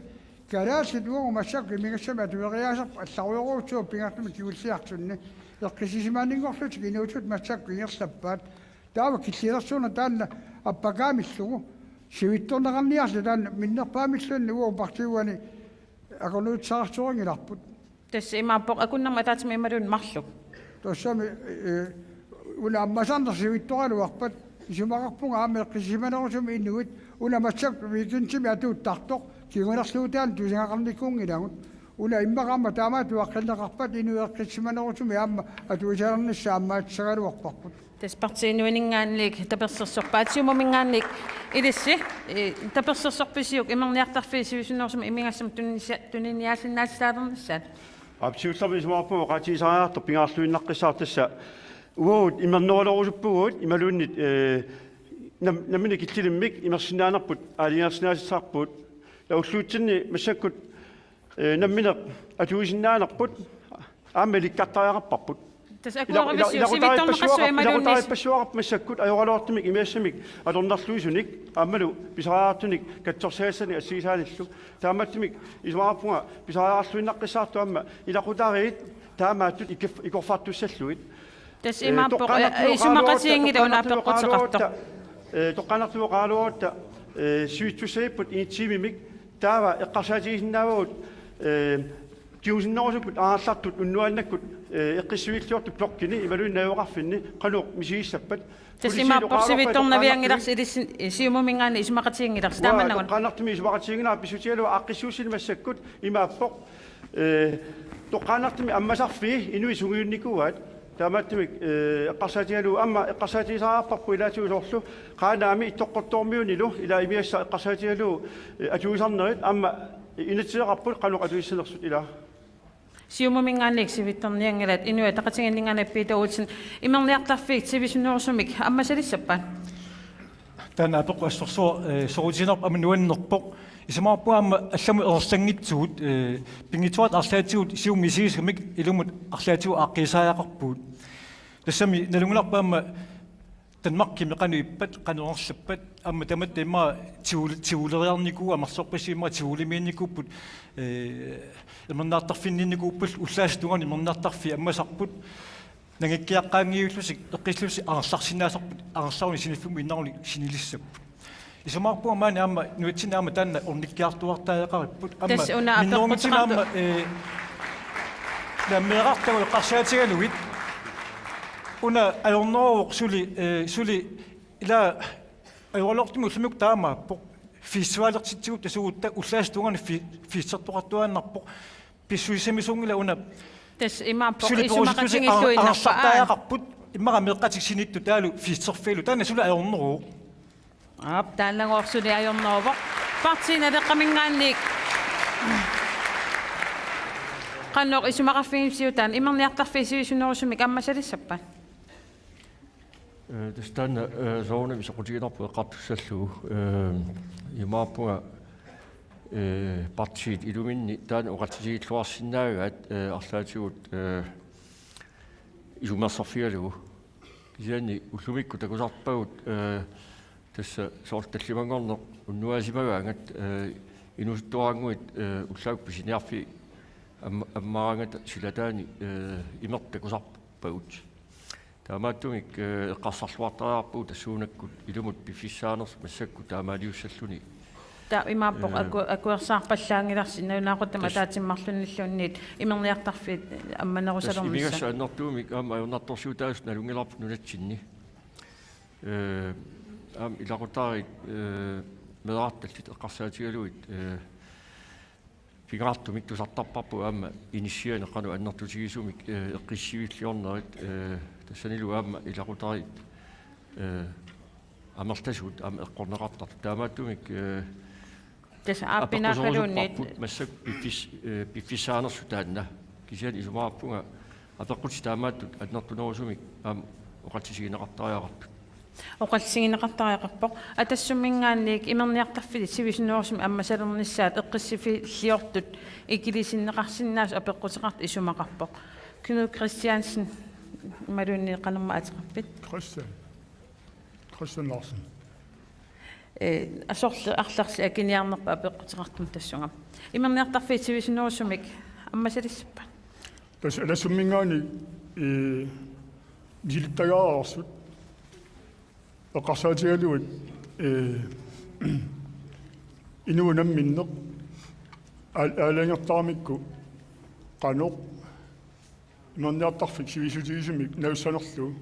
Kalaallit uagut massakkut imigassamik atueriaaserput allarujorujussaagut pingaartumik kingulliartunni. Eqqissisimaninngorlutik inuusuttut massakkut ingerlappaat. Taava killilersuuneq taanna appakaamillugu. Sivitsorneqarniarli taanna minnerpaamilluunniit uagut partiit uani akornusersuinnarput. Tassa imaappoq akunnermut ataatsimut imaluunniit marluk. Tassami, eh, una ammasarneq sivitsoraluarpat isumaqarpunga aamma eqqissisimanerusumik inuit, una massakkut weekendimi atuuttartoq kingunerluutaanut tusagaqarnikuunngilagut. Una immaqa aamma taamaattoq atuaqqinneqarpat inuit eqqissisimanerusumik aamma atuisalernissaat ammaassagaluarparput. Tassa Partii Inuuninngaanniit tapersersorpaat, Siumuminngaanniit ilissi, eh, tapersersorpisiuk imerniartarfiit sivisunerusumik imigassamik tunisia-, tuniniaasinnaatitaalernissaat? Aap, siullermik isumaqarpunga oqaatigisariaqartoq pingaarluinnaqqissaartoq tassa. Uagut imernerulerusuppugut imaluunniit, eh, nam-, nammineq killilimmik imersinnaanerput aalajangersinnaasarpugut. Taava ulluutsinni massakkut, eh, nammineq atuisinnaanerput aamma ilikkartariaqarparput. Tassa ila-, ila-, akuerivisiuk ilaqutariippassuaqarp-, sivitsorneqassuit imaluunniit? Ilaqutariippassuaqarpoq massakkut ajoralortumik imigassamik atornerluisunik aammalu pisariaqartunik katsorsaassani assigisaanillu. Taamaattumik isumaqarpunga pisariaqarluinnaqqissaartoq aamma ilaqutariit taamaattut ikif-, ikorfartussallugit. Tassa, eh, imaappoq, toqqaannartumik, eh, isumaqatigiinngilaq una toqqaannartumik apeqquteqartoq. Qaaluarutta, eh, toqqaannartumik qaaluarutta, eh, sivitsussaapput initiativimik taava eqqarsaatigisinnaavagut, eh, kingusinnerusukkut aallartut unnuaannakkut, eh, eqqissiviilliortut blokkini imaluunniit najugaqarfinni qanoq misigissappat. Tassa politiit imaappoq oqaluarpat sivitsornavianngilarsi toqqaannartumik ilissi, eh, Siumuminngaanniit isumaqatiginngilarsi. Waa, taamannangut toqqaannartumik isumaqatiginngilara pissutigalugu aaqqissuussineq massakkut imaappoq, eh, toqqaannartumik ammasarfii inuit sungiunnikuuaat. Taamaattumik, eh, eqqarsaatigalugu aamma eqqarsaatigisariaqarparput ilaatigut soorlu Qaanaami Ittoqqortoormiunilu ila imigassaq eqqarsaatigalugu, eh, atuisarnerit aamma inatsiseqarput qanoq atuissanersut ila. Siumuminngaanniit sivitsornianngilat, Inuit Ataqatigiinninngaanniit Peter Olsen, imerniartarfiit sivisunerusumik ammasalissappat? Taanna apeqqut assorsuaq, eh, soqutiginarpoq aamma nuannerpoq. Isumaqarpunga aamma allamut ersanngitsugut, eh, pinngitsoorata arlaatigut siumut misigisumik ilumut arlaatigut aaqqiisariaqarpugut. Tassami nalunngilarput aamma Danmarkimi qanoq ippat, qanoq ingerlappat, aamma tamatta immaqa tivoli-, tivoleriarnikuupput, amerlasoorpassuit immaqa tivolimiinnikuupput, eh, imerniartarfinniinnikuupput, ullaasut tungaanut imerniartarfiit ammasarput, nangikkiaqqaanngivillutik, eqqillutik angerlarsinnaasarput, angerlaruni siniffimmut innaruni sinilissapput. Isumaqarpunga maani aamma nunatsinni aamma taanna ornikkiartuaartariaqaripput. Aamma tassa una minnerunngitsumik apeqquteqartoq aamma, eh, nammeerartagu eqqarsaatigalugit. Una ajorneruvoq suli, eh, suli ila ajoraluartumik ullumikkut taamaappoq. Festivalertitsigut tasugutta ullaasut tungaanut fi-, festertoqartuaannarpoq. Pissusissamisunngilaq una. Tassa imaappoq suli isumaqatigiilluinnarpaa. Angerlartariaqarput, immaqa meeqqatik sinittut taavalu festerfigalugu. Taanna suli ajorneruvoq. Aap, taannagooq suli ajorneruvoq. Partii Naleqqaminngaanniit qanoq isumaqarfigisiuk taanna, imerniartarfiit sivisunerusumik ammasalissappat? Eh, tassa taanna, eh, soorunami soqutiginarpoq eqqartussallugu, eh, imaappunga, eh, partiit iluminni taanna oqaatigiilluarsinnaagaat, eh, arlaatigut, eh, isummersorfigalugu. Kisianni ullumikkut takusarpagut, eh, tassa soorlu tallimanngorneq unnuisimagaangat, eh, inuusuttuaraannguit, eh, ullaakkut pisiniarfii am-, ammaaraangata silataani, eh, imertut takusarpagut. Taamaattumik, eh, eqqarsarluartariaqarpugut tassuunakkut ilumut piffissaanersut massakkut taamaaliussalluni. Taava imaappoq, eh, aku-, akuersaarpallaanngilarsi nalunaaquttamik, yes, ataatsimoorluniluunniit imerniartarfiit ammanerusalernissaat. Tassa imigassaq annertuumik aamma ajornartorsiutaasut nalunngilarput nunatsinni. Eh, aamma ilaqutariit, eh, meerartallit eqqarsaatigalugit, eh, pingaartumik tusartarparput aamma inissianik qanoq annertutigisumik, eh, eqqissiviilliornerit, eh, tassanilu aamma ilaqutariit, eh, amerlasuut aamma eqqorneqartartut. Taamaattumik, eh, tassa aappinaakkaluunniit appeqquserusupparput massakkut piffis-, eh, piffissaanersut taanna. Kisianni isumaqarpunga apeqqutit taamaattut annertunerusumik aamma oqallisigineqartariaqartut. Oqallisigineqartariaqarpoq. Atassumminngaanniit imerniartarfiit sivisunerusumik ammasalernissaat eqqissiviilliortut ikilisinneqarsinnaasut apeqquteqartut isumaqarpoq. Knud Kristiansen, imaluunniit qanormaa ateqarpit? Christian. Christian Larsen. Eh, asorli arlarli akiniarnerpa apeqquteqartumik tassunga. Imerniartarfiit sivisunerusumik ammasalissappat? Tassa Atassumminngaanniit, eh, misilittagaareersut eqqarsaatigalugit, eh, inuup namminneq aal-, aalajangertaramikku qanoq imerniartarfik sivisutigisumik nalussanerlugu.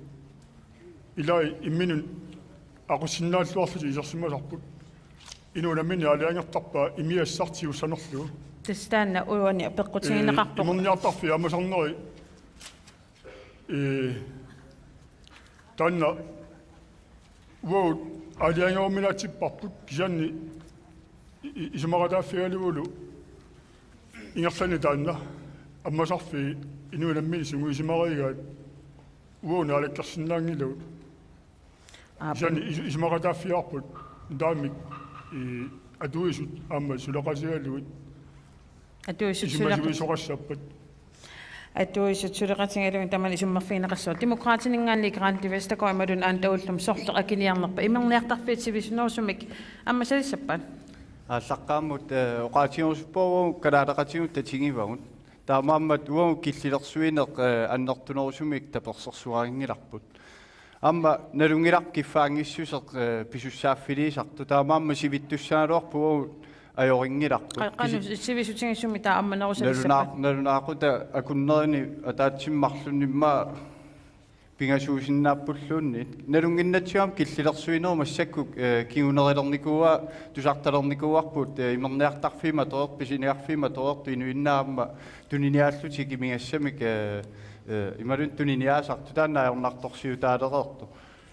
Ilai imminut aqussinnaalluarlutik isersimasarput. Inuup namminneq aalajangertarpaa imigassaq tigussanerlugu. Tassa taanna uani apeqqutigineqarpoq. Eh, imerniartarfii ammasarneri, eh, taanna uagut aalajangeruminaatsipparput kisianni i-, i-, isumaqataaffigalugulu ingerlaannaq taanna ammasarfii inuup namminneq sungiusimarigaat uagut naalakkersinnaanngilagut. Aap. Kisianni isu-, isumaqataaffigaarput taamik, eh, atuisut aamma suleqatigalugit. Atuisut suleqat- isumasuisoqassappat. Atuisut suleqatigalugit tamanna isummerfigineqassaaq. Demokraatininngaanniit Grandi Vestergaard imaluunniit Anda Ullum, sorleq akiniarnerpa imerniartarfiit sivisunerusumik ammasalissappat? Aallaqqaammut, eh, oqaatigerusuppunga uagut kalaaleqatigut tatigivagut. Taamaammat uagut killilersuineq, eh, annertunerusumik tapersersuarinngilarput. Aamma nalunngilarput kiffaanngissuseq, eh, pisussaaffiliisartoq. Taamaammat sivittussaagaluarpoq uagut ajorinngilarput. Qa-, qanoq kisi-, sivisutigisumik taava ammanerusalissappat? Nalunaa-, nalunaaqutaq akunnerini ataatsimut marlunnik immaqa pingasuusinnaappulluunniit. Nalunnginnatsigu aamma killilersuinerup massakkut, eh, kingunerilernikuuaa, tusartalernikuuarput, eh, imerniartarfiit matoreertut, pisiniarfiit matoreertut, inuinnaat aamma tuniniaallutik imigassamik, eh, eh, imaluunniit tuniniaasartut, taanna ajornartorsiutaalereersoq.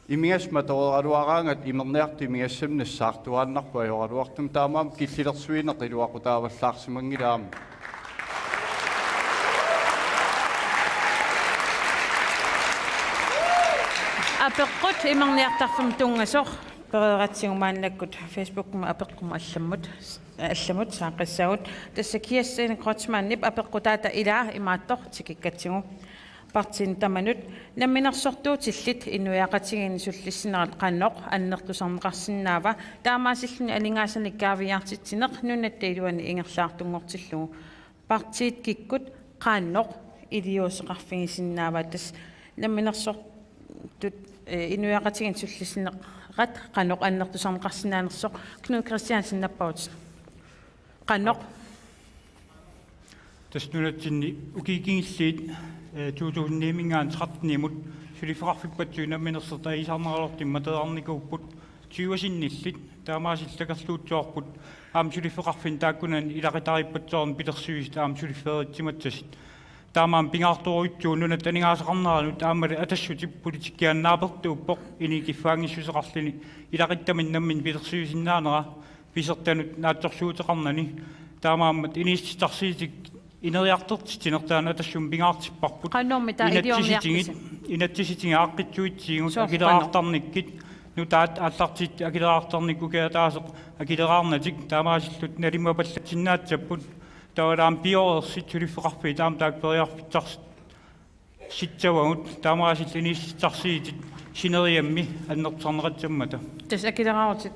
Imigassaq matoreeraluaraangat imerniartoq imigassamik nassaartuaannarpoq ajoraluartumik, taamaammat killilersuineq iluaqutaavallaarsimanngilaq aamma. Apeqqut imerniartarfimmut tunngasoq pereeratsigu maannakkut Facebookimi apeqqumut allamut, allamut saaqqissaagut. Tassa Kirsten Kreutzmannip apeqqutaata ilaa imaattoq tikikkatsigu. Partiinit tamanut namminersortuutillit inuiaqatigiinni sullissinerat qanoq annertusarneqarsinnaava, taamaasilluni aningaasanik kaaviiaartitsineq nunatta iluani ingerlaartunngortillugu? Partiit kikkut qanoq iliuuseqarfigisinnaavaat? Tassa namminersortut, eh, inuiaqatigiinni sullissinerat qanoq annertusarneqarsinnaanersoq. Knud Kristiansen, nappaavoq. Qanoq? Tassa nunatsinni ukiut kingulliit, eh, to tusind ni-minngaanniit tretten-imut suliffeqarfippassuit namminersortut ajuusaarneraluartumik matoreernikuupput, tyve sinnillit, taamaasillutik akerliuutsoorput aamma suliffeqarfinni taakkunani ilaqutariippassuarni pilersuisut aamma suliffeerussimassasut. Taamaammat pingaartorujussuuvoq nunatta aningaasaqarneranut aammali Atassutip politikkianut naapertuuppoq, inuit kiffaanngissuseqarluni ilaquttaminut nammineq pilersuisinnaanera pisortanut naatsorsuuteqarnani. Taamaammat inuussutissarsiutit ineriartortitsinertaanut Atassummi pingaartipparput. Qanormi taava inatsisitigut iliorniartisi? inatsisitigut aaqqissuussigut. Soorlu qanoq? Akileraartarnikkut, nutaat aallartit akileraartarnikkut ukiaq ataaseq akileraarnatik taamaasillutik nalimmapallatsinnaassaput, taavalu aamma pioreersut suliffeqarfiit aamma taakku periarfissarsi- -ssavagut, taamaasillutik inissittissarsiutit sineriammi annertusarneqassammata. Tassa akileraarutit,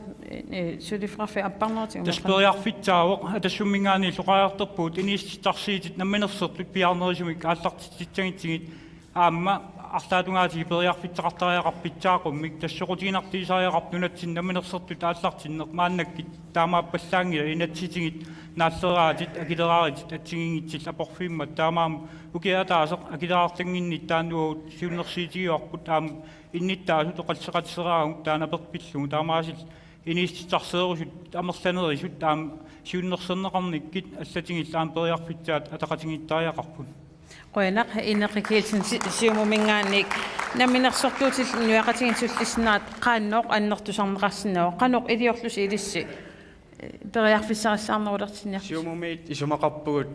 eh, suliffeqarfiit apparnerutigit. Tassa periarfissaavoq, Atassumminngaanniit illoqariartorpugut inissittissarsiutit namminersortut piaarnerusumik aallartitsissagutsigit aamma arlaatigut periarfissaqartariaqarpoq pitsaaqummik, tassa soqutiginartuusariaqarpoq nunatsinni namminersortut aallartinneq. Maannakkut taamaappallaanngilaq, inatsisitigut naalleraarutit akileraarutit assigiinngitsullu aporfimmata. Taamaammat ukiaq ataaseq akileraartannginnitta taanna uagut siunnersuutigaarput, aamma innuttaasut oqalliseqatisseraagut taanna aperpillugu, taamaasillutik inissittissarsiorusut amerlanerusut aamma siunnersorneqarnikkut allatigullu aamma periarfissaat ataqatigiittariaqarput. Qujanaq. Ineqi Kielsen, Si-, Siumuminngaanniit, namminersortuutillit inuiaqatigiinni sullissinnaanerat qanoq annertusarneqarsinnaava, qanoq iliorlusi ilissi, eh, periarfissarissaarnerulersinniarlusi? Siumumiit isumaqarpugut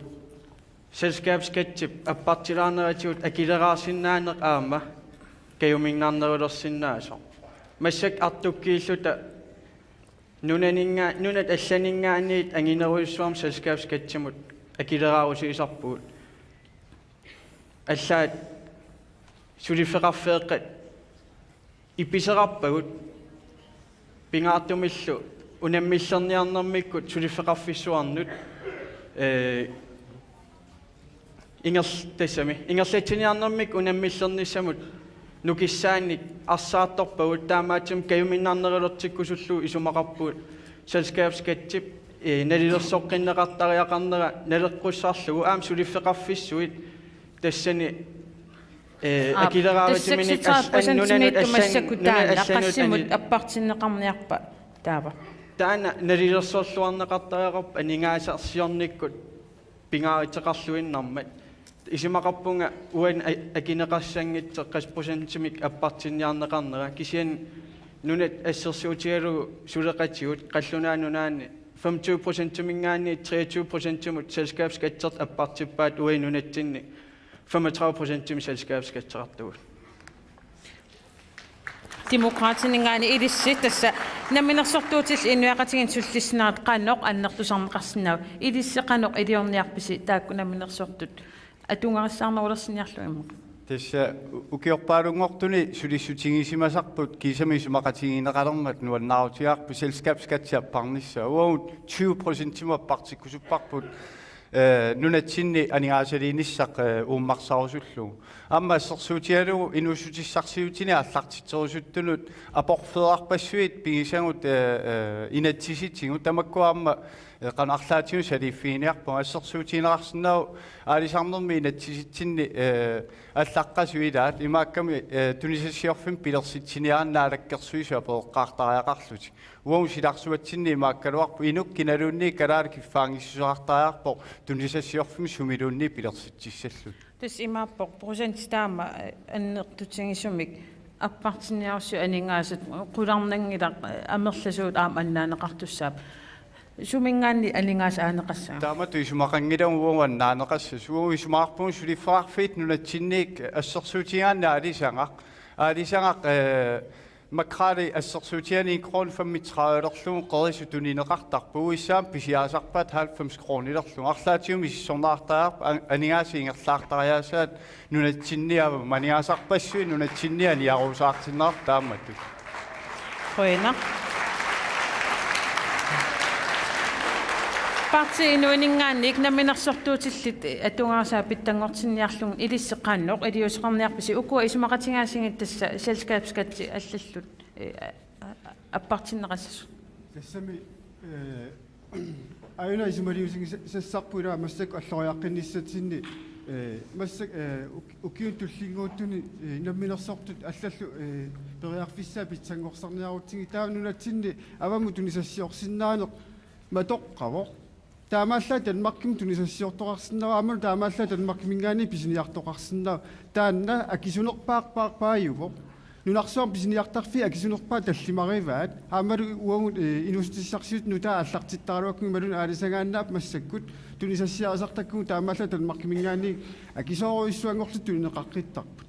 selskabsskattip appartilaarneratigut akileraarsinnaaneq aamma kajuminnarnerulersinnaasoq. Massakkut artukkiulluta nunaninngaa-, nunat allaninngaanniit anginerujussuarmik selskabsskattimut akileraarusuisarpugut. Allaat suliffeqarfeeqqat ipiserarpagut pingaartumillu unammillerniarnermikkut suliffeqarfissuarnut, eh, ingerl-, tassami, ingerlatsiniarnermikkut unammillernissamut nukissaannik arsaartorpagut, taamaattumik kajuminnarnerulertikkusullugu isumaqarpugut selskabsskattip, eh, nalilersoqqinneqartariaqarnera naleqqussarlugu aamma suliffeqarfissuit tassani, eh, Aap, akileraarutiminnik tassa as-, an-, nunanut seksogtredive procentimiittoq allan-, massakkut nunanut taanna allanut qassimmut an-, appartinneqarniarpa taava? Taanna nalilersorluarneqartariaqarpoq aningaasarsiornikkut pingaaruteqarluinnarmat. Isumaqarpunga uani a-, akineqassanngitsoq qassit procentimik appartinniarneqarnera, kisianni nunat assersuutigalugu suleqatigut Qallunaat Nunaanni femogtyve procentiminngaanniit treogtyve procentimut selskabsskattertut appartippaat, uagut nunatsinni femogtredive procentimik selskabsskatteqartugut. Demokraatininngaanniit ilissi, tassa namminersortuutillit inuiaqatigiinni sullissinnaanerat qanoq annertusarneqarsinnaava? Ilissi qanoq iliorniarpisi taakku namminersortut atugarissaarnerulersinniarlugit? Tassa u-, ukiorpaalunngortuni sulissutigisimasarput kiisami isumaqatigiinneqalermat nuannaarutigaarput selskabsskatti apparnissaa. Uagut tyve procentimut appartikkusupparput, eh, nunatsinni aningaasaliinissaq, eh, uummarsarusullugu. Aamma assersuutigalugu inuussutissarsiutini aallartitserusuttunut aporfeerarpassuit pigisagut, eh, eh, inatsisitigut, tamakku aamma, eh, qanoq arlaatigut saliiffiginiarpagut. Assersuutigineqarsinnaavoq aalisarnermi inatsisitsinni, eh, allaqqasut ilaat, imaakkami, eh, tunisassiorfimmik pilersitsiniaraanni Naalakkersuisut apereqqaartariaqarlutik. Uagut silarsuatsinni imaakkaluarpoq inuk kinaluunniit kalaallit kiffaanngissuseqartariaqarpoq tunisassiorfimmik sumiluunniit pilersitsissallutik. Tassa imaappoq procentit taama, eh, annertutigisumik appartinniarussiuk aningaasat qularnanngilaq, eh, amerlasuut aamma annaaneqartussaapput. Suminngaanniit aningaasat aaneqassagami? Taamatut isumaqanngilagut uagut annaaneqassasoq. Uagut isumaqarpugut suliffeqarfiit nunatsinniit assersuutigaanni aalisagaq. Aalisagaq, eh, makreli assersuutigaanni en krone femogtredivelerlugu qerisut tunineqartarpoq, U S A-mi pisiarisarpaat halvfems kronilerlugu. Arlaatigut misissorneqartariaqarpoq an-, aningaasat ingerlaartariaasaat nunatsinni aamma aningaasarpassuit nunatsinni aniaruusaartinneqartut taamatut. Qujanaq. Partii Inuuninngaanniit namminersortuutillit atugarisai pitsanngortinniarlugit ilissi qanoq iliuuseqarniarpisi ukua isumaqatigigaasigut tassa selskabsskatti allallu, eh, a-, a-, appartinneqassasut? Tassami, eh, aajuna isumaliusigisassarput ilaa massakkut alloriaqqinnissatsinni, eh, massak-, eh, uk-, ukiuni tullinnguuttuni, eh, namminersortut allallu, eh, periarfissaat pitsanngorsarniarutsigit, taava nunatsinni avammut tunisassiorsinnaaneq matoqqavoq. Taamaallaat Danmarkimut tunisassiortoqarsinnaavoq, aammalu taamaallaat Danmarkiminngaanniit pisiniartoqarsinnaavoq. Taanna akisunerpaarpaarpaajuvoq. Nunarsuarmi pisiniartarfiit akisunerpaat tallimarivaat. Aammalu uagut, eh, inuussutissarsiutit nutaat aallartittaraluakkagut imaluunniit aalisagaannaapput massakkut, tunisassiarisartakkagut taamaallaat Danmarkiminngaanniit akisoorujussuanngorlutik tunineqaqqittarput.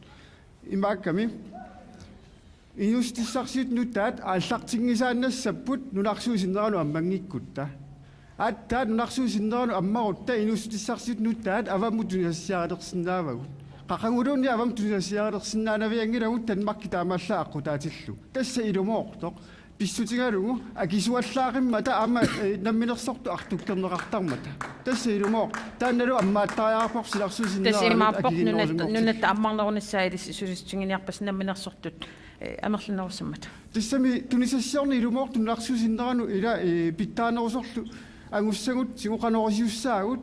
Imaakkami inuussutissarsiutit nutaat aallartinngisaannassapput nunarsuup sinneranut ammanngikkutta. Aatsaat nunarsuup sinneranut ammarutta inuussutissarsiutit nutaat avammut tunisassiarilersinnaavagut. Qaquguluunniit avammut tunisassiarilersinnaanavianngilagut Danmarki taamaallaat aqqutaatillugu. Tassa ilumoortoq. Pissutigalugu akisuallaaqimmata aamma, eh, namminersortut artukkerneqartarmata. Tassa ilumoortoq. Taannalu ammaattariaqarparput silarsuup sinneranut. Tassa imaappoq nunatta, akikinnerullugu. Nunatta ammarnerunissaa ilissi sulissutiginiarpasi namminersortut, eh, amerlanerussammata. Tassami tunisassiorneq ilumoortoq nunarsuup sinneranut ila, eh, pitsaanerusorlu angussagut siuqanoorisiussaagut.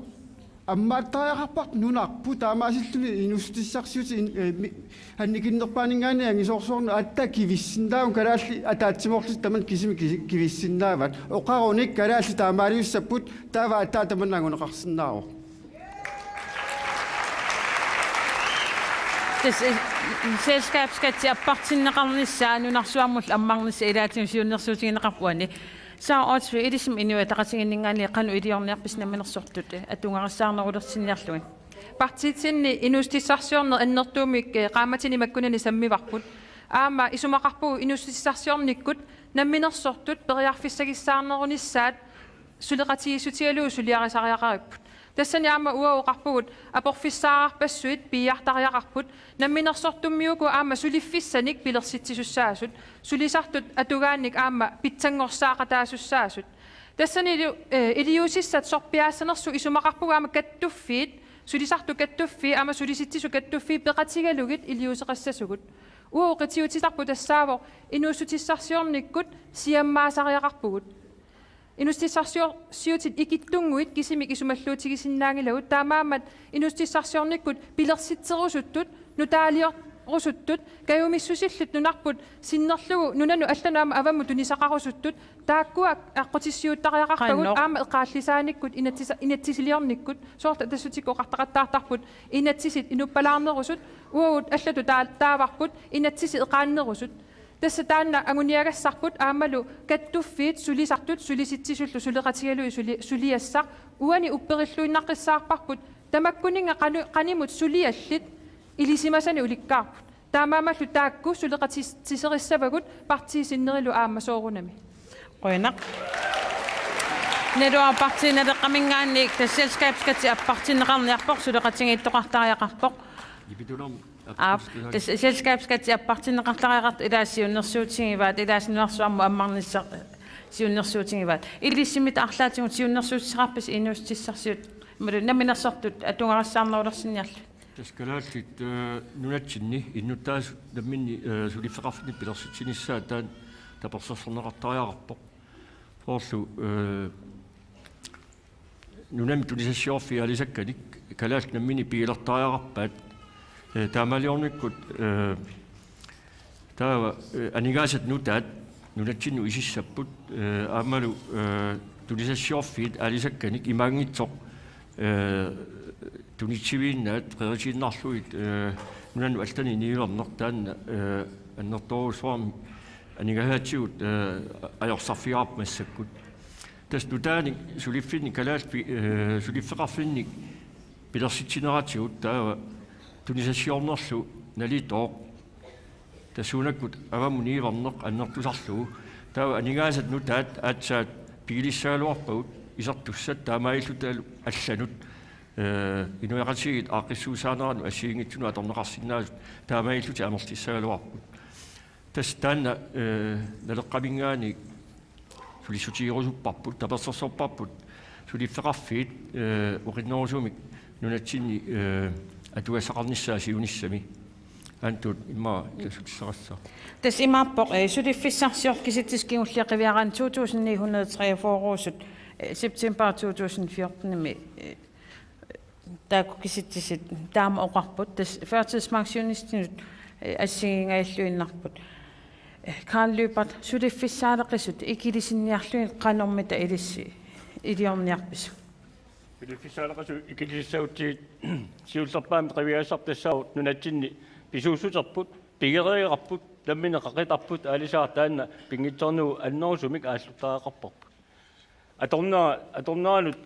Ammaattariaqarparput nunarput taamaasilluni inuussutissarsiutit in-, eh, mi-, annikinnerpaaninngaanniit angisoorsuarnut aatsaat kivissinnaavagut, kalaallit ataatsimoorlutik tamanna kisimik kisi-, kivissinnaavat. Oqarunik kalaallit taamaaliussapput, taava aatsaat tamanna anguneqarsinnaavoq. Tassa, eh, selskabsskatsi appartinneqarnissaa nunarsuarmullu ammarnissaq ilaatigut siunnersuutigineqarpoq uani. Sara Olsvig, ilissi Inuit Ataqatigiinninngaanniit qanoq iliorniarpisi namminersortut, eh, atugarissaarnerulersinniarlugit? Partiitsinni inuussutissarsiorneq annertuumik, eh, qaammatini makkunani sammivarput. Aamma isumaqarpugut inuussutissarsiornikkut namminersortut periarfissagissaarnerunissaat suleqatigiissutigalugu suliarisariaqaripput. Tassani aamma uagut oqarpugut aporfissaararpassuit piiartariaqarput, namminersortummi uku aamma suliffissanik pilersitsisussaasut, sulisartut atugaannik aamma pitsanngorsaaqataasussaasut. Tassanilu, eh, iliuusissat sorpiaassanersut isumaqarpugut aamma kattuffiit, sulisartut kattuffii aamma sulisitsisut kattuffii peqatigalugit iliuuseqassasugut. Uagut qitiutitarput tassaavoq inuussutissarsiornikkut siammaasariaqarpugut. Inuussutissarsior-, siutit ikittunnguit kisimik isumalluutigisinnaanngilagut, taamaammat inuussutissarsiornikkut pilersitserusuttut, nutaaliorusuttut, kajumissusillit nunarput sinnerlugu nunanut allanut aamma avammut tunisaqarusuttut, taakkua aqqutissiuuttariaqarpagut. Qanoq? Aamma eqaallisaanikkut inatsisa-, inatsisiliornikkut, soorlu Atassutikkut oqartaqattaartarput inatsisit inuppalaarnerusut, uagut allatut taa-, taavarput inatsisit eqaannerusut. Tassa taanna anguniagassarput aammalu kattuffiit sulisartut sulisitsisullu suleqatigalugit suli-, suliassaq uani upperilluinnaqqissaarparput, tamakkuninnga qanu-, qanimut suliallit ilisimasanik ulikkaarput. Taamaammallu taakku suleqatis-, tiserissavagut partiit sinnerilu aamma soorunami. Qujanaq. Naluara Partii Naleqqaminngaanniit tassa selskabsskatsi appartinneqarniarpoq, suleqatigiittoqartariaqarpoq. Aap, tassa selskabsskatsi appartinneqartariaqartoq ilaasa siunnersuutigivaat, ilaasa nunarsuarmut ammarnissaq siunnersuutigivaat. Ilissi mita arlaatigut siunnersuutissaqarpisi inuussutissarsiutit, imaluunniit namminersortut atugarissaarnerulersinniarlugit? Tassa kalaallit, eh, nunatsinni innuttaasut namminneq, eh, suliffeqarfinnik pilersitsinissaat taanna tapersersorneqartariaqarpoq. Soorlu, eh, nunami tunisassiorfiit aalisakkanik kalaallit namminneq pigilertariaqarpaat, eh, taamaaliornikkut, eh, taava, eh, aningaasat nutaat nunatsinnut isissapput, eh, aammalu, eh, tunisassiorfiit aalisakkanik imaanngitsoq, eh, tunitsiviinnaat qeritiinnarlugit, eh, nunanut allanut iniulerneq taanna, eh, annertoorujussuarmik aningaasatigut, eh, ajorsarfigaarput massakkut. Tassa nutaanik suliffinnik kalaallit, eh, suliffeqarfinnik pilersitsineratigut taava tunisassiornerlu nalitooq. Tassuunakkut avammut niuerneq annertusarlugu. Taava aningaasat nutaat aatsaat pigilissagaluarpagut isertussat taamaalillutalu allanut, eh, inuiaqatigiit aaqqissuussaaneranut assigiinngitsunut atorneqarsinnaasut taamaalillutik amerlissagaluarput. Tassa taanna, eh, Naleqqaminngaanniit sulissutigerusupparput, tapersersorparput, suliffeqarfiit, eh, oqinnerusumik nunatsinni, eh, atugassaqarnissaa siunissami. Aamma immaqa ilaasortassarassaaq. Tassa imaappoq, eh, suliffissarsiortut kisitsisit kingulliit qiviaraanni to tusind ni hundrede treogfyrre-usut, eh, september to tusind fjorten-imi, eh, taakku kisitsisit taama oqarput, tassa førtidspensionistinut, eh, assigiinngilluinnarput. Eh, Karl Lyberth, suliffissaaleqisut ikilisinniarlugit qanormita ilissi iliorniarpisi? Suliffissaaleqisut ikilisissagutsigit siullerpaamik qiviassarput tassaavoq nunatsinni pisuussuterput, pigereerarput, nammineq qaqitarput aalisagaq taanna pinngitsoornagu annerusumik aalluttariaqarparput. Atornera-, atorneranut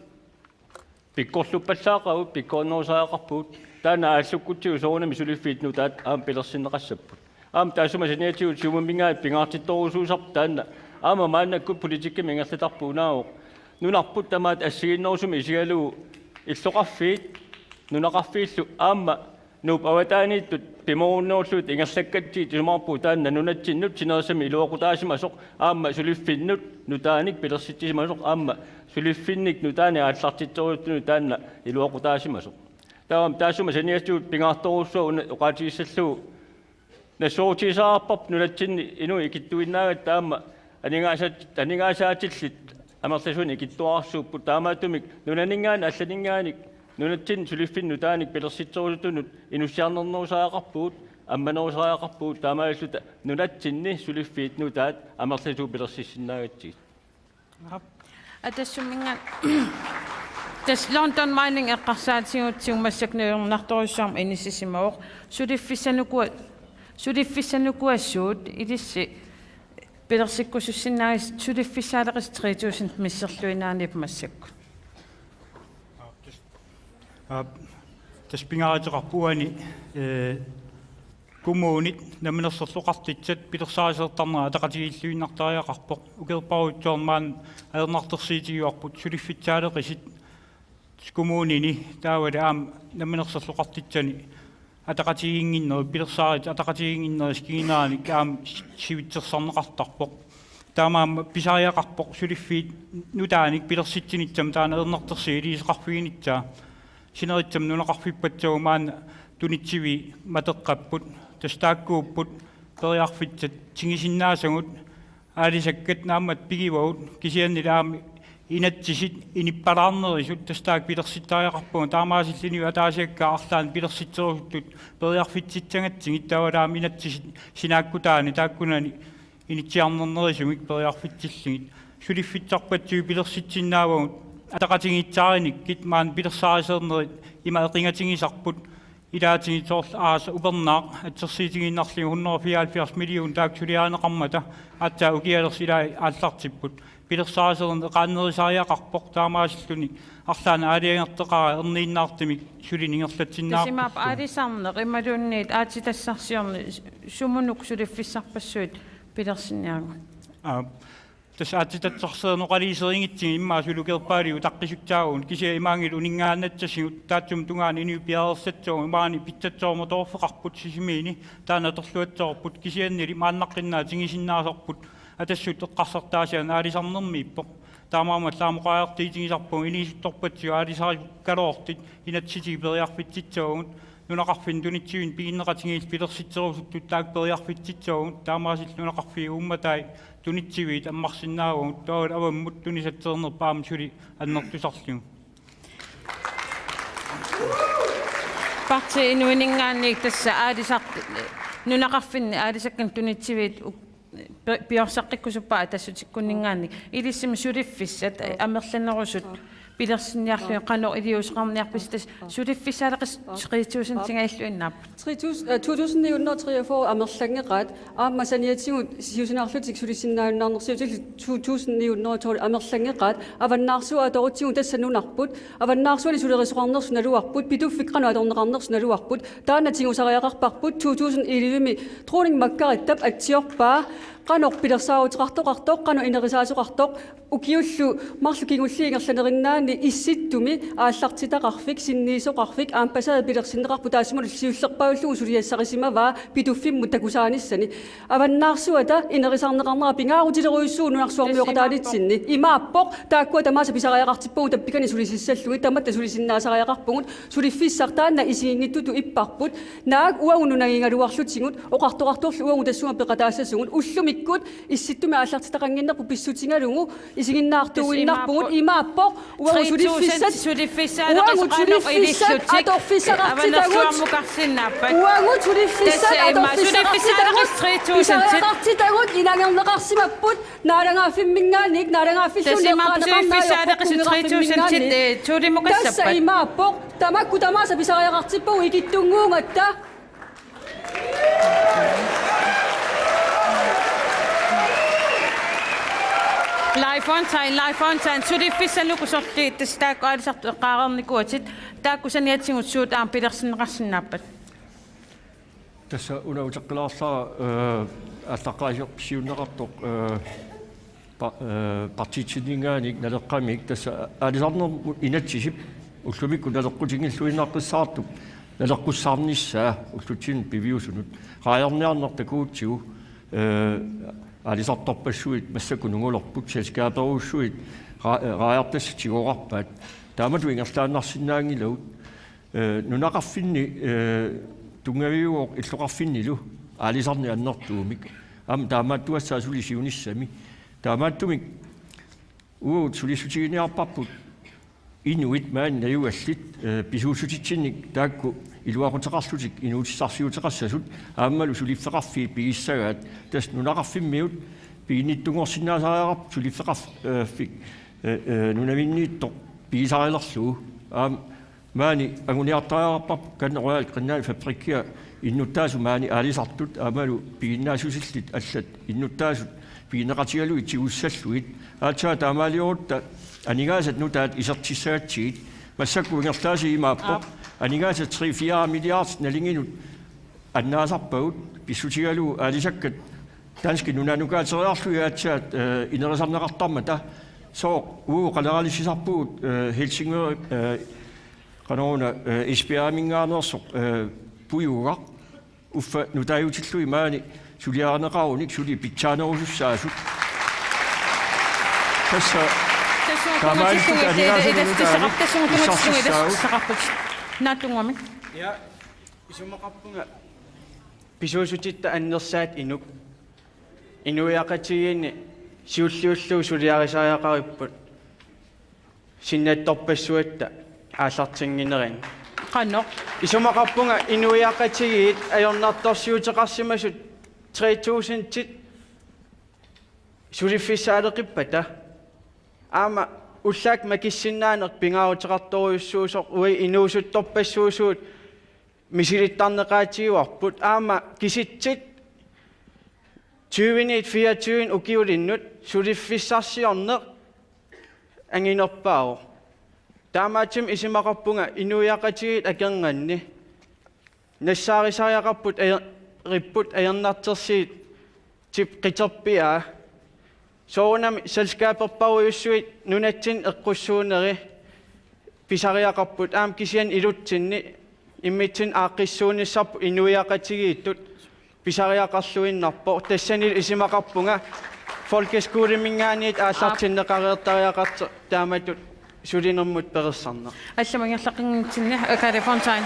Pikkorluppallaaqagut, pikkorinnerusariaqarpugut, taanna aallukkutsigu soorunami suliffiit nutaat aamma pilersinneqassapput. Aamma taassuma saniatigut Siumumminngaanniit pingaartittorujussuusarput taanna, aamma maannakkut politikkimi ingerlatarput unaavoq. Nunarput tamaat assigiinnerusumik isigalugu illoqarfiit, nunaqarfiillu aamma Nuup avataaniittut pimoorunnerullugit ingerlakkatsigit isumaqarpugut taanna nunatsinnut sinerissami iluaqutaasimasoq aamma suliffinnut nutaanik pilersitsisimasoq aamma suliffinnik nutaanik aallartittorujussuunut taanna iluaqutaasimasoq. Taava taassuma saniatigut pingaartorujussuaq una oqaatigissallugu nassuerutigisariaqarparput nunatsinni inuit ikittuinnaagatta aamma aningaasat-, aningaasaatillit amerlasuunik ikittuararsuupput, taamaattumik nunaninngaanniit allaninngaanniit nunatsinni suliffinnik nutaanik pilersitserusutunut inussiarnernusariaqarpugut, ammanerusariaqarpugut, taamaalilluta nunatsinni suliffiit nutaat amerlasuut pilersissinnaagatsigit. Atassumminnga-, tassa London Mining eqqarsaatigut siummassak nuiornartorujussuarmik inissisimavoq. Suliffissanukua-, suliffissanukuassuut ilissi pilersikkusussinnaagit suliffissaaleqisut tre tusind misserluinnaaniippoq massakkut. Aa, tassa pingaaruteqarpoq uani, ee, kommunit namminersorlutik oqartitsat pilersaarusiortarnerat ataqatigiilluinnartariaqarpoq. Ukiorparujussuarni maani ajornartorsiutigivarput suliffissaaleqisut kommunini taavalu aamma namminersorlutik oqartitsani ataqatigiinnginnerit, pilersaarutit ataqatigiinnginnerit sikigineranik aamma si-, sivitsersarneqartarpoq. Taamaammat pisariaqarpoq suliffiit nutaanik pilersitsinissami taanna ajornartorsiut iliuuseqarfiginissaa. Sinerissami nunaqarfippassuit maani tunitsiviit matoqqapput, tassa taakkuupput periarfissat tingisinnaasagut, aalisakkat naammat pigivagut, kisiannili aamma inatsisit inuppalaarnerisut tassa taakku pilersittariaqarpagut, taamaasillutik ataasiakkaat arlaannik pilersitserusuttut periarfississagatsigit, taavalu aamma inatsisit sinaakkutaani taakkunani inussiarnernerusumik periarfissillugit. Suliffissarpassuit pilersitsinnaavagut ataqatigiissaarinikkit, maani pilersaarusiornerit ima eqigatigisarput, ilaatigut soorlu aasaq upernaaq assersuutigiinnarlugu hundrede og fireoghalvfjerds million taakku suliarineqarmata aatsaat ukialersi ilai aallartipput. Pilersaarusiorneq eqaannerusariaqarpoq, taamaasilluni arlaannik aalajangertoqaraa erniinnaartumik sulineq ingerlatsinnaavarput. Tassa imaappoq aalisarneq imaluunniit aatsitassarsiorneq, sumunuk suliffissarpassuit pilersinniarpagut? Aa, tassa aatsitassarsiorneq oqaluuserigitsigu immaqa suli ukiorpaaluit utaqqisussaavugut, kisianni imaanngilaq uninngaannassasugut, taassuma tungaanut inuit piareersassagut, maani pitsassuarmut torfeqarput Sisimiuni, taanna atorluassavarput, kisiannili maannaqqinnaaq tingisinnaasarput Atassut eqqarsartaasiaannaq aalisarnermiippoq. Taamaammat aamma oqariartuutigisarpagut inuusuttorpassuit aalisarikkaluartut inatsisitigut periarfississavagut, nunaqarfinni tunitsivinnut piginneqatigiillu pilersitserusuttut taakku periarfississavagut, taamaasillutik nunaqarfiit uummatai tunitsiviit ammarsinnaavagut, taavalu avammut tunisatseernerput aamma suli annertusarlugu. Partii Inuuninngaanniit tassa aalisart-, nunaqarfinni aalisakkanik tunitsiviit uk-, pi-, piorsaqqikkusuppara Atassutikkunninngaanniit. Ilissimi suliffissat, amerlanerusut pilersinniarlugit qanoq iliuuseqarniarpisi, tassa suliffissaaleqisut tre tusindinngaanniilluinnaapput? Tre tusind, øh, to tusind ni hundrede og treogfyrre amerlanngeqaat, aamma saniatigut siusinaarlutik sulisinnaajunnaarnersiutillu to tusind ni hundrede og tolv amerlanngeqaat, Avannaarsuaq atorutsigu tassa nunarput, Avannaarsuani sulerisoqarnersut naluarput, Pituffik qanoq atorneqarnersut naluarput, taanna tigusariaqarparput to tusind elleve-mi Dronning Margrethe atsiorpaa, qanoq pilersaaruteqartoqartoq, qanoq inerisaasoqartoq, ukiullu marluk kingulliit ingerlanerinnaanni Issittumi aallartitaqarfik, sinniisoqarfik, aamma pasaat pilersinneqarpoq, taassumalu siullerpaallugu suliassarisimavaa Pituffimmut takusaanissani. Avannaarsuata inerisarneqarnera pingaarutilerujussuuvoq nunarsuarmioqataanitsinni. Imaappoq, taakkua tamaasa pisariaqartippagut tappikani sulisissallugit, tamatta sulisinnaasariaqarpugut, suliffissaq taanna isiginngitsutut ipparput. Naak uagut nunagigaluarlutigut, oqartoqartorlu uagut tassunga peqataassasugut, ullumikkut Issittumi aallartitaqannginnerput pissutigalugu isiginnaartuuinnarpugut, imaappoq uagut suliffissat, uagut suliffissat atorfissaqartitagut, uagut suliffissat atorfissaqartitagut, pisariaqartitagut, naalagaaffimminngaanniit, naalagaaffilluunniit eqqaaneqarnaajoq, tassa imaappoq, tamakku tamaasa pisariaqartippagut ikittunnguugatta. Leif Fontain, Leif Fontain, suliffissanik uku sorliit tassa taakku aalisartut eqqaareernikuuatit, taakku saniatigut suut aamma pilersinneqarsinnaappat? Tassa una uteqqilaarlara, eh, aallaqqaaserput siunneqartoq, eh, pa-, eh, partiitsinninngaanniit Naleqqamiit, tassa aalisarnermut inatsisip ullumikkut naleqqutinngilluinnaqqissaartup naleqqussaarnissaa ullutsinnut piviusunut. Raajarniarneq takugutsigu, eh, aalisartorpassuit massakkut nungulerput, selskaberujussuit ra-, raajartassat tigorarpaat. Taamatut ingerlaannarsinnaanngilagut. Eh, nunaqarfinni, eh, tunngaviuvoq illoqarfinnilu aalisarneq annertuumik. Aamma taamaattuassaaq suli siunissami. Taamaattumik uagut sulissutiginiarparput inuit maani najugallit, eh, pisuussutitsinnik taakku iluaquteqarlutik inuutissarsiuteqassasut aammalu suliffeqarfiit pigissagaat. Tassa nunaqarfimmiut piginnittunngorsinnaasariaqarput suliffeqarf-, eh, fik-, eh, eh, nunaminniittoq pigisarilerlugu. Aamma maani anguniartariaqarparput Kanna Royal Greenland Fabrikkia innuttaasut maani aalisartut aammalu piginnaassusillit allat innuttaasut piginneqatigalugit tigussallugit. Aatsaat taamaaliorutta aningaasat nutaat isertissagatsigit. Massakkut ingerlaasii imaappoq. Aap. Aningaasat tre-fire milliard nalinginut annaasarpagut pissutigalugu aalisakkat danskit nunanukaateriarlugit aatsaat, eh, inerisarneqartarmata. Sooq uagut qaleralissisarpugut, eh, Helsingør, eh, qanoruna, eh, Esbjergiminngaanneersoq, eh, pujugaq. Uffa nutaajutillugit maani suliarineqarunik suli pitsaanerusussaasut. Tassa taamaaliorutta aningaasat nutaat issarsisassaagut. Naatsunnguamik. Ja, isumaqarpunga pisuussutitta annersaat inuk. Inuiaqatigiinni siulliullugu suliarisariaqaripput. Sinnattorpassuatta aallartinnginnerani. Qanoq? Isumaqarpunga inuiaqatigiit ajornartorsiuteqarsimasut tre tusindit suliffissaaleqippata. Aamma ullaakkut makissinnaaneq pingaaruteqartorujussuusoq uagut inuusuttorpassuusugut misilittarneqaatigivarput. Aamma kisitsit tyveniit fireogtyve ukiulinnut suliffissarsiorneq anginerpaavoq. Taamaattumik isumaqarpunga inuiaqatigiit akornanni nassaarisariaqarput ajo-, ripput ajornartorsiutip qiterpiaa. Soorunami selskaberparujussuit nunatsinni eqqussuuneri pisariaqarput, aamma kisianni ilutsinni immitsinnut aaqqissuunnissarput inuiaqatigiittut pisariaqarluinnarpoq. Tassanilu isumaqarpunga folkeskoleminngaanniit aallartinneqareertariaqartoq taamatut sulinermut perorsarneq. Allamut ingerlaqqinngitsinni, Kaali Fontain.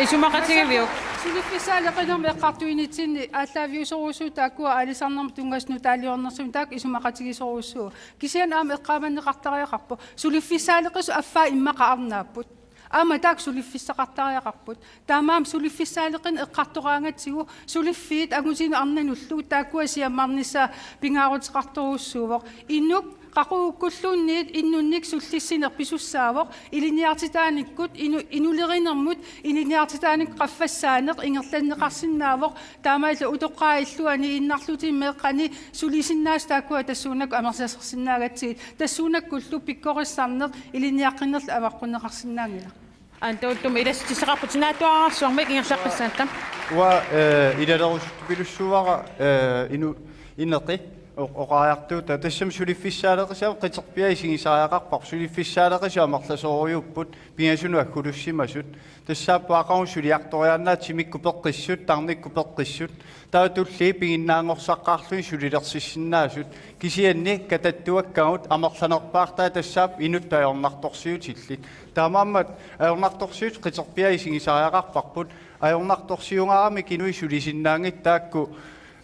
Isumaqatigiviuk? Suliffissaaleqinermi eqqartuinitsinni aallaaviusorujussuuvoq taakkua aalisarnermut tunngasut nutaaliornersumik, taakku isumaqatigisorujussuuvoq. Kisianni aamma eqqaamanneqartariaqarpoq suliffissaaleqisut affaa immaqa arnaapput. Aamma taakku suliffissaqartariaqarput. Taamaammat suliffissaaleqineq eqqartoraangatsigu suliffiit angutinut arnanullu taakkua siammarnissaa pingaaruteqartorujussuuvoq. Inuk qaqugukkulluunniit innunnik sullissineq pisussaavoq, ilinniartitaanikkut inu-, inulerinermut ilinniartitaanikkut qaffassaaneq ingerlanneqarsinnaavoq, taamaalilluta utoqqaat illuanni innarlutik meeqqani sulisinnaasut taakkua tassuunakkut amerlasoorsinnaagatsigit, tassuunakkullu pikkorissarneq ilinniaqqinnerlu avaqqunneqarsinnaanngilaq. Aamma ullumi ilassutissaqarputit, naatsuararsuarmik ingerlaqqissaatta. Uanga, eh, ilalerusuttupilussuuara, eh, inu-, ineqi oq-, oqariartuutaa. Tassami suliffissaaleqisut aamma qiterpiaat isigisariaqarparput. Suliffissaaleqisut amerlasoorujuupput, pingasunut aggulussimasut. Tassaapput aqagu suliartoriaannaat timikkut peqqissut, tarnikkut peqqissut. Taava tulliit piginnaanngorsaqqaarlugit sulilersissinnaasut. Kisianni katattuakkagut amerlanerpaartaat tassaapput inuttut ajornartorsiutillit. Taamaammat ajornartorsiutit qiterpiaat isigisariaqarparput. Ajornartorsiugaaramik inuit sulisinnaanngitsut taakku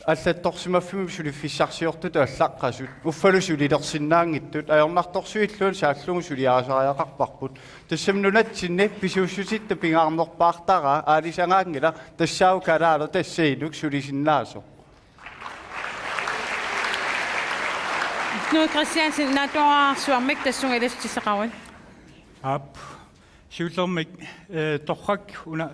allattorsimaffimmi suliffissarsiortutut allaqqasut. Uffalu sulilersinnaanngitsut. Ajornartorsiutilluunniit saallugu suliarisariaqarparput. Tassami nunatsinni pisuussutitta pingaarnerpaartaraa aalisagaanngilaq, tassaavoq kalaallit tassa inuk sulisinnaasoq. Knud Kristiansen, naatsuararsuarmik tassunga ilassutissaqaruit. Aap. Siullermik, eh, torrak una